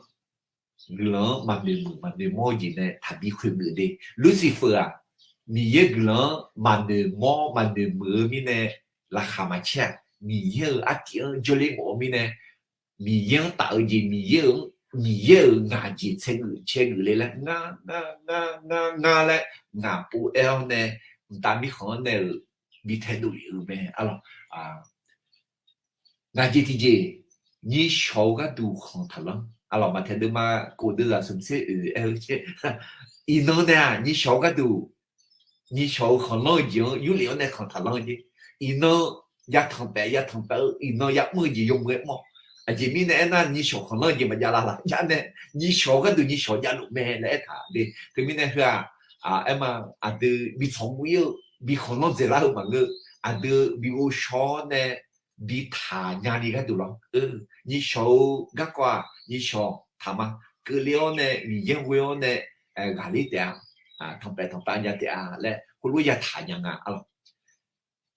guiqlanq-anr maqnoeq muiq maqnoeq mawr-eu jeq nae taqbi khoergeuf de. Lucifer-aq, Miqyaer guiqlanq-anr maqnoeq mawr maqnoeq muiq-eu mirnae laqkhaq maqcaer-aq, Miqyaer-euq artiv-anr jawrler mawf-eu mirnae, Miqyaer-anr taf-eu jeq, Miqyaer-euq, Miqyaer-euq ngaq jeq tsaergeuf caergeuf le laer ngar ngar ngar ngar laer ngaq pov aer-awr nae, mqtav mirkhanq-anr nae-euq bi taedov lef-euq mae, arlawq. Ngaq jeq tiqjeq, nyishawq-eu gharduq khanq taqlanr, arlawq, Maqtaeq deuvma kof deuvzaq smq tser oeq aer-eu, iqnan nae-aq nyishawq-eu gharduq, nyishawq-eu khanqlanr-eu jeq-anr yurlef-awr nae khanq taqlanr-eu jeq. Iqnan yatanq paef yatanq paef-eu, iqnan yamr-eu jeq yawmuiq-aer mr-awq. Aqjeq mirnae aernar, nyishawq khanqlanr-eu jeq maqjav la laq. Jar nae nyishawq-eu gharduq nyishawq javluf mae laer aertaq de. Teumirnae heu-aq, aerma, aqdui bi tsawq mr ir-eu, bi khanqlanr dzaeqlar-eu maqngeur. Aqdui bi ghovshaw-awr nae bi taqnya ni gharduq lawr. Nyishawq-eu garkawv-aq nyishawq taqma. Keuvle-awr nae Miqyaer ghoe-awr nae ghaqler taef-a, tanqpaef tanqpav nya taef-a laer heulof yataq nya nga, arlawq.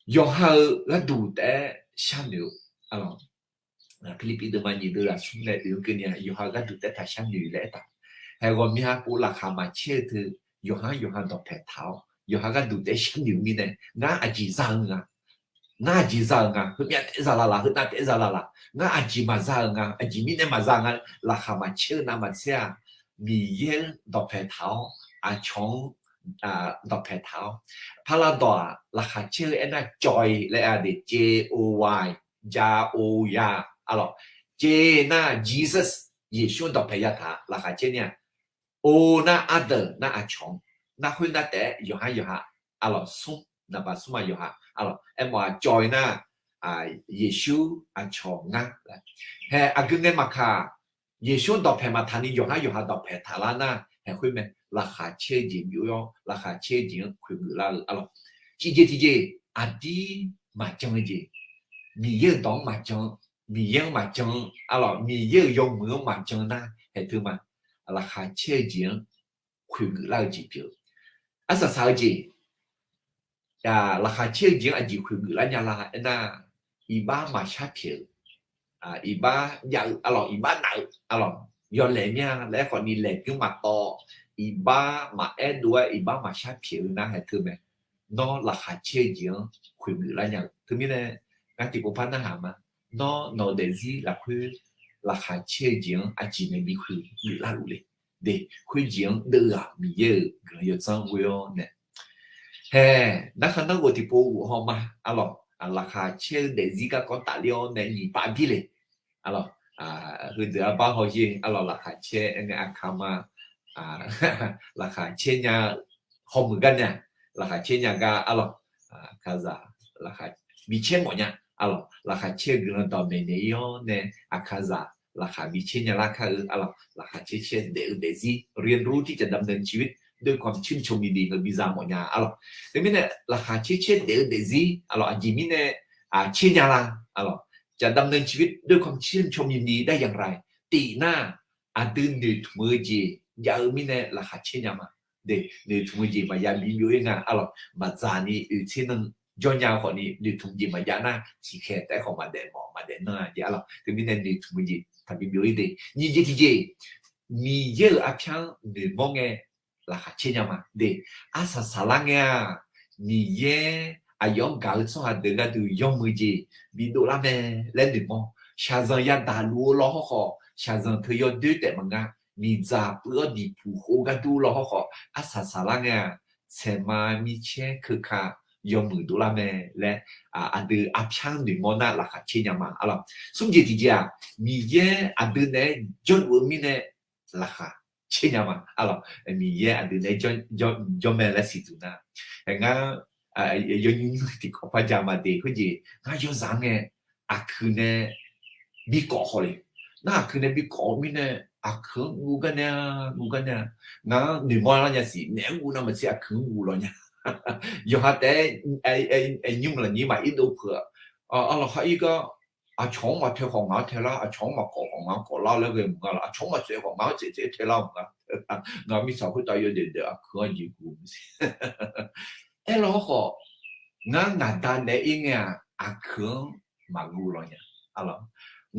Yawqha-euq gharduq taef-aer sharnoeq-eu, arlawq. Pirlirpiv deuvma nyiq deuvzaq smr nae oe-eu keuvni-aq, yawqha-euq gharduq taef-aer taq sharnoeq laer aertaq. Haeq ghawqmya pov laqkhaq maqcaer-eu teu, yawqha-anr yawqha dawqpae taq-awr, yawqha gharduq taef-aer sharnoeq-eu mirnae, ngar aqjeq za-eu nga, ngar aqjeq za-euq nga, heumyav taef-aer za la laq, heunav taef-aer za la laq, ngar aqjeq maqza-euq nga, aqjeq mirnae maqza nga, laqkhaq maqcaer-eu navmaqtser-aq, Miqyaer-anr dawqpae taq-awr, aqcawq-anr dawqpae taq-awr. Parlar dawq-aq, laqkhaq caer-eu aernar joy laer-a de, J O Y, ja o ya, arlawq. J nar Jesus, Yeqsur-anr dawqpae yataq laqkhaq caer nya. O nar other nar aqcawq-anr, nar khoer nar taef-aer yawqha yawqha, arlawq, smr, naqbaq smr-aq yawqha, arlawq, aermawf-aq joy nar, Yeqsur, aqcawq, ngar. Haeq aqgeu ngae maqkaq, Yeqsur-anr dawqpae maqtaq ni yawqha yawqha dawqpae taqlar nar, haeq khoer mae, laqkhaq caer-eu jeq byov-awr, laqkhaq caer-eu jeq-anr khoergeuf lar-eu, arlawq. Tiqjeq tiqjeq, aqdir maqjan-eu jeq, Miqyaer-euq dawq-anr maqjan, Miqyaer-anr maqjan, arlawq, Miqyaer-euq yawmuiq-anr maqjan nar, haeq teu ma, laqkhaq caer-eu jeq-anr khoergeuf lar-eu jeq pyeuf-eu. Arsaq saq-eu jeq, laqkhaq caer-eu jeq-anr aqjeq khoergeuf lar nya la aernar, iqbax maqshar pyaeq-eu, iqbax jav-eu, arlawq, iqbax naf-eu, arlawq, yawlaeq mya laer khawfni laeq bymr maqtawv, iqbax maqaer dov-aer iqbax maqshar pyaeq-eu nar haeq teu mae. Nawr laqkhaq caer-eu jeq-anr khoergeuf lar nya-eu teumirnae, ngar tiqpov par narhaq ma. Nawr nawq-eu daefzir lafkhoer laqkhaq caer-eu jeq-anr aqjeq nae bi khoergeuf larluf le. De, khoerjeq-anr deuv-aq Miqyaer-euq guiqlanq yawdzanr ghoe-awr nae, haeq, narkhan narghof tiqpov ghof haw ma, arlawq, laqkhaq caer-eu daefzir garkawv tafler-awr nae nyiq pav bir le, arlawq, heudeuq arbar hawsher, arlawq, laqkhaq caer aer ngae aqkaq ma, laqkhaq caer nya-eu hawmuiq gar nya, laqkhaq caer nya gar, arlawq, kazaq, laqkhaq bi caer mawf nya, Arlawq, laqkhaq caer-eu guiqlanq dawqmaeq naeq-ir-awr nae, aqkaqzaq laqkhaq bi caer nya lar kar-eu, arlawq, laqkhaq caer caer daef-eu daefzir เรียนรู้ที่จะดำเนินชีวิตด้วยความชื่นชมยินดี heu biza mawf nya, arlawq. Teumirnae laqkhaq caer caer daef-eu daefzir, arlawq, aqjeq mirnae caer nya la, arlawq, จะดำเนินชีวิตด้วยความชื่นชมยินดีได้อย่างไร tiq nar, aqdui noeqtmq-eu jeq jav-eu mirnae laqkhaq caer nya ma. De, noeqtmq-eu jeq maqya bi byov-ir nga, arlawq, maqdzaq ni oeqtser nan jawr nya-eu khawf ni noeqtmq jeq maqjav nar, tiqkhaeq taef-aer khawf maqdaef mawf maqdaef nan-a jeq, arlawq. Teumirnae noeqtmq-eu jeq taqbi byov-ir de. Nyiq jeq tiqjeq, Miqyaer-euq arpyar-anr noeqmawr ngae laqkhaq caer nya ma. De, arsaq saqlar ngae-aq, Miqyaer aqyawf-anr gaq-eu tsawrhaq deuq gharduq yawmuiq jeq bidov lar mae laer noeqmawr. Shaqzanq yadaq luf-eu law hawrkhawf, shaqzanq teu yawdoer taef maqnga, miqdzaq puiv-awr diqpuq khof gharduq law hawrkhawf, arsaq saqlar ngae-aq, tsaeqma micaer keuka yawmuiq dovlar mae laer, aqdui arpyar-anr noeqmawr nar laqkhaq caer nya ma, arlawq. Smr jeq tiqjeq-aq, Miqyaer aqdui naeq-aer jawrluf-eu mirnae laqkhaq caer nya ma, arlawq. Miqyaer aqdui naeq-aer jawr mae laer siqduq nar, ngar yawnymr tiqkawv par ja ma de. Khoerjeq ngar yawzaq-anr ngae aqkuiq nae bikawv khawf le. Nar aqkuiq nae bikawv-eu mirnae, aqkuiq-anr guv gar nae-a, guv gar nae-a. Ngar-anr noeqmawr lar nya siq, naeq-aer guv navmaqtser aqkuiq-anr guv lawq nya. Yawqha taef-aer nymr lafnyir maq irdov peuq-a. Arlawq, khar ir gar, aqcawq-anr maqtae khawf ngaq-anr tae lar, aqcawq-anr maqkawv khawf ngaq-anr kawv lar laer ghae maqnga laf, aqcawq-anr maqtsaev khawf ngaq-anr tsaev tsaev tae lar maqnga. Ngaq mirtsaq khoertav yawdaef daef aqkuiq-anr jeq guv maqsiq. Aerlawq hawrkhawf, ngar ngaq da naeq-aer ir ngae-aq, aqkuiq-anr maqguv lawq nya. Arlawq,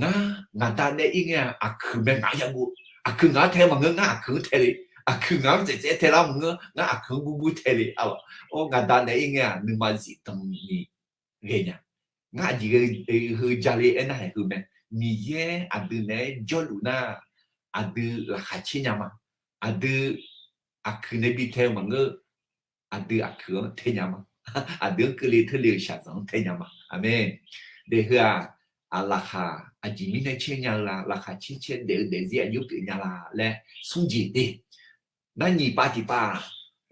ngar ngaq da naeq-aer ir ngae-aq, aqkuiq mae ngaq-anr yaguv. Aqkuiq ngaq-anr tae maqngeur, ngar aqkuiq-anr tae le. Aqkuiq ngaq-anr tsaev tsaev tae lar maqngeur, ngar aqkuiq-anr guv guv tae le. Arlawq, or ngaq da naeq-aer ir ngae-aq, nuima zifdan ni ghae nya. Ngar aqjeq heu ja le aernar haeq heu mae. Miqyaer aqdui naeq-aer jawrluf nar, aqdui laqkhaq caer nya ma. Aqdui aqkuiq nae bi tae-eu maqngeur, aqdui aqkuiq-anr tae nya ma. Aqdui-anr keuvle teule-euq shaqzanq-anr tae nya ma. Aqmeq. Daef heu-aq, laqkhaq aqjeq mirnae caer nya-eu la? Laqkhaq caer caer daef-eu daefzir aqjox pyeuf nya la laer smr jeq de. Nar nyiq pav tiq pav,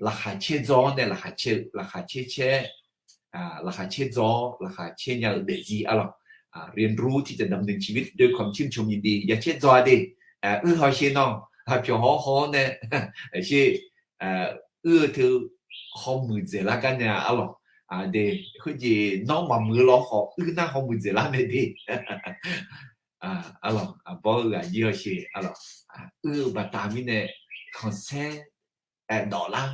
laqkhaq caer dzaw-awr nae laqkhaq caer-eu, laqkhaq caer caer, laqkhaq caer dzaw-awr laqkhaq caer nya-eu daefzir, arlawq, เรียนรู้ที่จะดำเนินชีวิตด้วยความชื่นชมยินดี ya caer dzaw-a de. Uir hawsher nawr, pyawq hawr haw-awr nae, sher, uir-eu teu hawmuiq dzaeqlar gar nae-a, arlawq. De, khoerjeq nawr maqmuiq-eu law khawf uir nar hawmuiq dzaeqlar mae de. Arlawq, aqbawr-eu ghaq jir hawsher, arlawq, uir-eu baqda mirnae khanqsaer dawflar.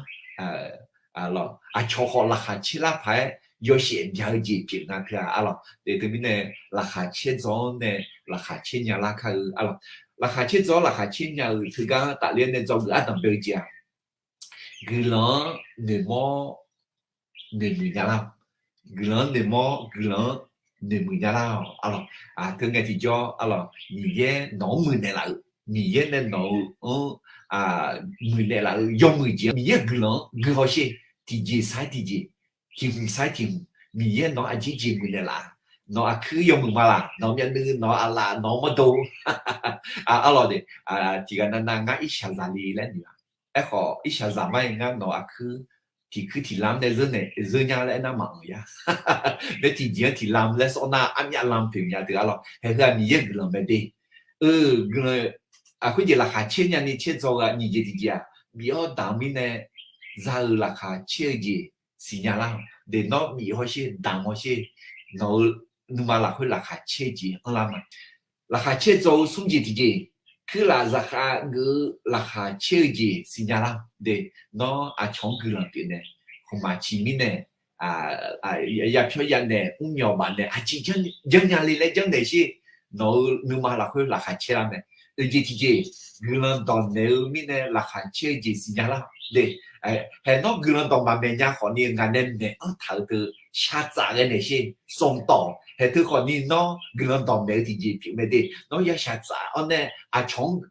Aqcawq khawf laqkhaq caer lar paq-aer yawshaef bya-eu jeq pyeuf nga teu-a, arlawq. Teumirnae laqkhaq caer dzaw-awr nae laqkhaq caer nya lar kar-eu, arlawq. Laqkhaq caer dzaw-awr laqkhaq caer nya-euq teugar tafler-awr nae dzawgeuf ardanq bae-eu jeq-aq, guiqlanq-anr noeqmawr noeqmuiq nya lar-awq. Guiqlanq-anr noeqmawr, guiqlanq-anr noeqmuiq nya lar-awq, arlawq. Teu ngae tiqjawr, arlawq, Miqyaer nawq-anr muiqnaeq laf-euq, Miqyaer nae nawq-euq-anr muiqnaeq laf-euq yawmuiq jeq-anr Miqyaer-euq guiqlanq-anr gui hawsher. Tiqjeq sar-aer tiqjeq, tiq hmq sar-aer tiq hmq, Miqyaer nawq-anr aqjeq jeq muiqnaeq laf-a. Nawq aqkuir yawmuiq ma laq, nawq myavnuiv, nawq aqlaf, nawq mawrdo. Arlawq de, tiqghaq navnav ngar irshaqzaq le laer noeq-a. Aerkhawf irshaqzaq mar-aer ngar nawq aqkuir tiq kuir tiq lam nae zeur nya laer aernar maqanr ya. Bae tiqjeq-anr tiq lam laer sawr nar armyav lam pyeuf nya teu, arlawq. Haeq heu-aq Miqyaer-euq guiqlanq mae de. Guiqlanq, khoerjeq laqkhaq caer nyani caer dzaw-eu-aq nyiq jeq tiqjeq-aq, bif-awr damq mirnae za-eu laqkhaq caer-eu jeq siqnya lar-awq. De nawr bif hawsher, damq hawsher, nawq-euq nuima lafkhoer laqkhaq caer-eu jeq anrlar ma. Laqkhaq caer dzaw-eu smr jeq tiqjeq, kuirlaf zaqkhav geuf-eu laqkhaq caer-eu jeq siqnya lar-awq. De, nawr aqcawq-anr guiqlanq pyeufnaeq, khmqmaq ciq mirnae, yapyawr yanaeq, mrmyawq bafnaeq, aqjeq janrnya le laer janrnaeq sher. Nawq-euq nuima lafkhoer laqkhaq caer lar mae. Oeq jeq tiqjeq, guiqlanq dawqmaeq-eu mirnae laqkhaq caer-eu jeq siqnya lar-awq. De, haeq nawr guiqlanq dawq maqmaeq nya khawfni ngaq nae maeq-anr taq-eu teu shaqtsaf ghae naeq sher. Smq tawq haeq teu khawfni nawr guiqlanq dawqmaeq-eu tiqjeq pyeuf mae de. Nawr ya shaqtsaf-awr nae aqcawq-anr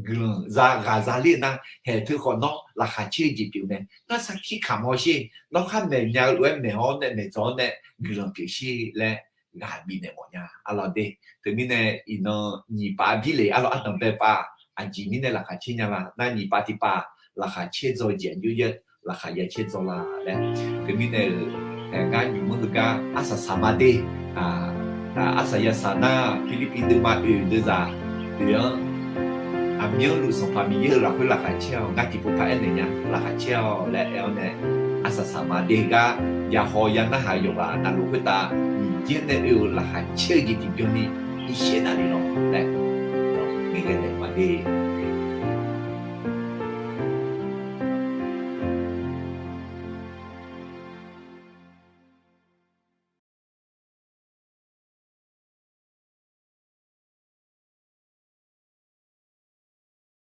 guiqlanq za ghaq za ler-eu nar, haeq teu khawf nawr laqkhaq caer-eu jeq pyeuf mae. Ngar sarkir kamq hawsher, nawr khar maeq nya-eu lof-aer maeq-awr nae maeqdzawq-awr nae guiqlanq pyeuf sher laer ghaq bifnaeq mawf nya, arlawq de. Teumirnae iqnan nyiq pav bir le, arlawq, ardanq bae pav, aqjeq mirnae laqkhaq caer nya la? Nar nyiq pav tiq pav, laqkhaq caer dzaw-eu jeq aqjox yaer laqkhaq ya caer dzaw la laer. Teumirnae-euq, ngar nymq-mr heugar arsaq saq ma de. Arsaq yasaq nar, Pirlirpiv deuvma oeq deuvzaq oeq-anr, aqmyanluf Sanqpaq Miqyaer-euq lafkhoer laqkhaq caer-awq, ngar tiqpov par aernaeq nya, laqkhaq caer-awq laer aer-awr nae, arsaq saqma deuq gar yahaw yanarhaq yawqghaq navluf khoertav Miqyaer nae oe-eu laqkhaq caer-eu jeq tiqbyan ni irshaev davle lawr laer ngaeqghae naeq ma de.